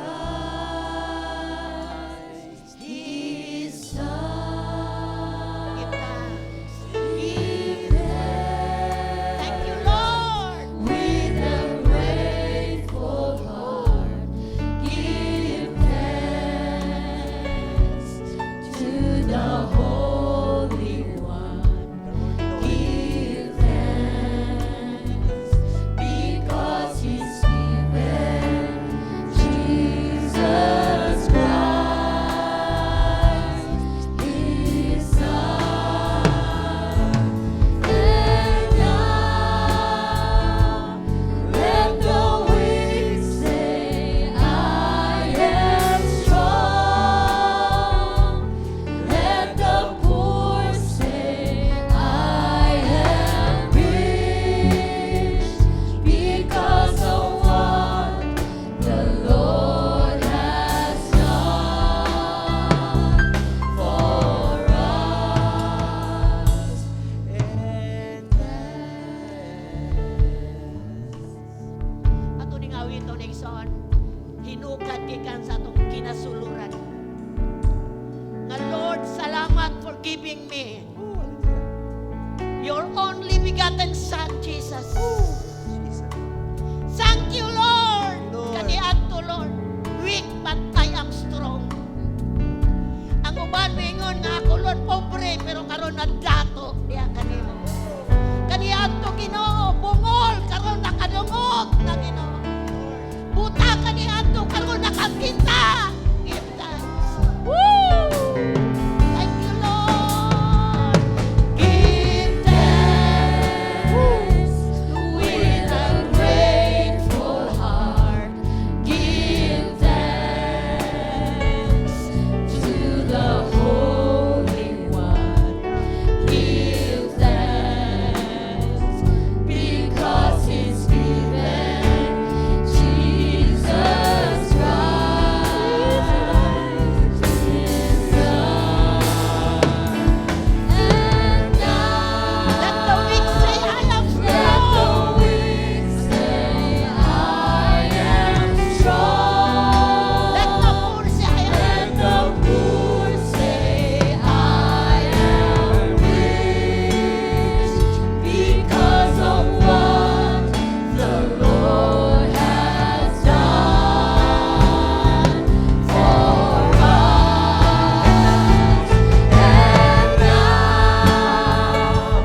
His Son. Give thanks. Give thanks Thank you, Lord. with a grateful heart. Give thanks to the Holy One. Give thanks because He's given Jesus Christ, His Son. And now let the weak say, "I am strong." Let the poor say, "I am rich," because of what the Lord has done for us. And thanks. Ato ning awiton, igsoon. Hinukad gikan sa atong kinasuluran. Nga Lord, salamat for giving me your only begotten Son, Jesus. Jesus. Thank you, Lord. Lord. Kaniadto, Lord. Weak but I am strong. Ang uban moingon nga ako, Lord, pobre, pero karon nagdato diha kanimo. Kaniadto, Ginoo, bungol, karon nakadungog na, Ginoo. Buta kaniadto, karon nakakita. Give thanks. Woo! Thank you, Lord. Give thanks with a grateful heart. Give thanks to the Holy One. Give thanks because He's given Jesus Christ, His Son. And now Let the weak say, "I am let the strong." weak say, "I am strong." Let the poor say, "I am" Let the poor say, "I am rich," because of what the Lord has done for us. And now,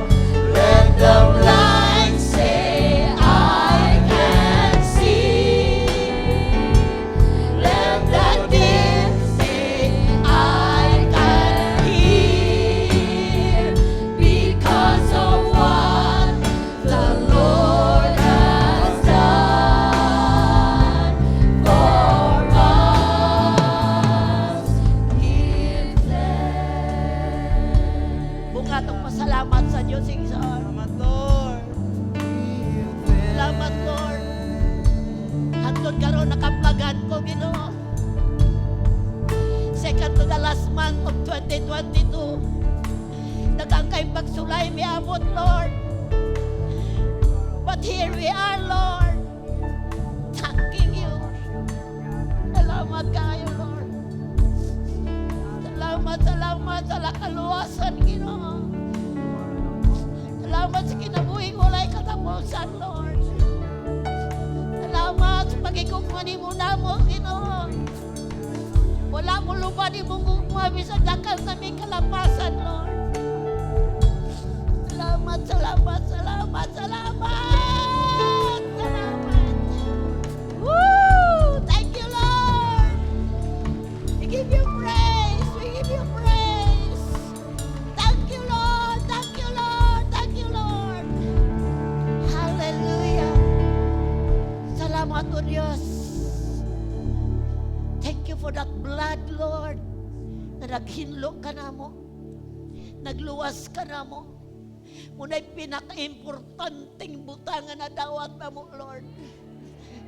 let the blind say, "I can see." Let the deaf say, "I can hear," because of what the Lord has done for us. Give thanks. Bunga atong pasalamat sa Diyos, igsoon. Salamat, Lord. Salamat, Lord. Hantod karon nakaplagan ko, Ginoo. Second to the last month of 2022. Daghang kay pagsulay miabot, Lord. But here we are, Lord. kaayo, Lord. Salamat, salamat sa kaluwasan, Ginoo. Salamat sa kinabuhing walay katapusan, Lord. Salamat sa pagigugma nimo namo, Ginoo. Wala molubad imong gugma bisan dakal sa aming kalapasan, Lord. Salamat, salamat, salamat, salamat! Salamat! Woo! Thank you, Lord! We give you praise! We give you praise! Thank you, Lord! Thank you, Lord! Thank you, Lord! Hallelujah! Salamat, O Diyos! Thank you for that blood, Lord, na naghinlo ka namo. Nagluwas ka namo. Mao na'y pinaka-importanteng butang nga nadawat namo, Lord.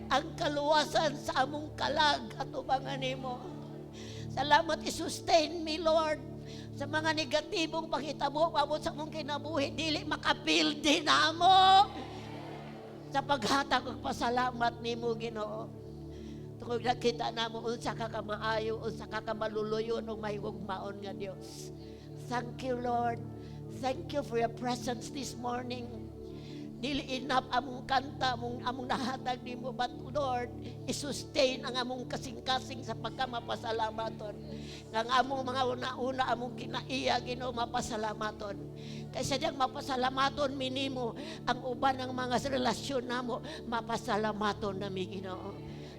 Ang kaluwasan sa among kalag at ubangan nimo. Salamat, i-sustain me, Lord, sa mga negatibong panghitabo paabot sa among kinabuhi, dili makapildi namo sa paghatag og pasalamat nimo, Ginoo. Tungod nakita namo unsa ka kamaayo, unsa ka kamaluluyon ug mahigugmaon nga Dios. Thank you, Lord. Thank you for your presence this morning. Dili enough among kanta, among nahatag nimo, but Lord, i-sustain ang among kasing-kasing sa pagkamapasalamaton. Nga ang among mga una-una, among kinaiya, Ginoo, mapasalamaton. Kaysa diyang mapasalamaton minimo ang uban ng mga relasyon namo, mapasalamaton nami, Ginoo.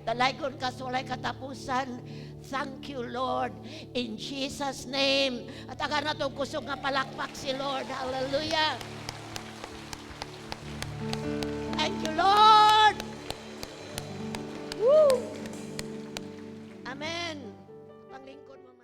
Dalaygon ka sa walay katapusan. Thank you, Lord. In Jesus' name. At aga na itong kusog nga palakpak si Lord. Hallelujah. Thank you, Lord. Woo! Amen. Panglingkod mo.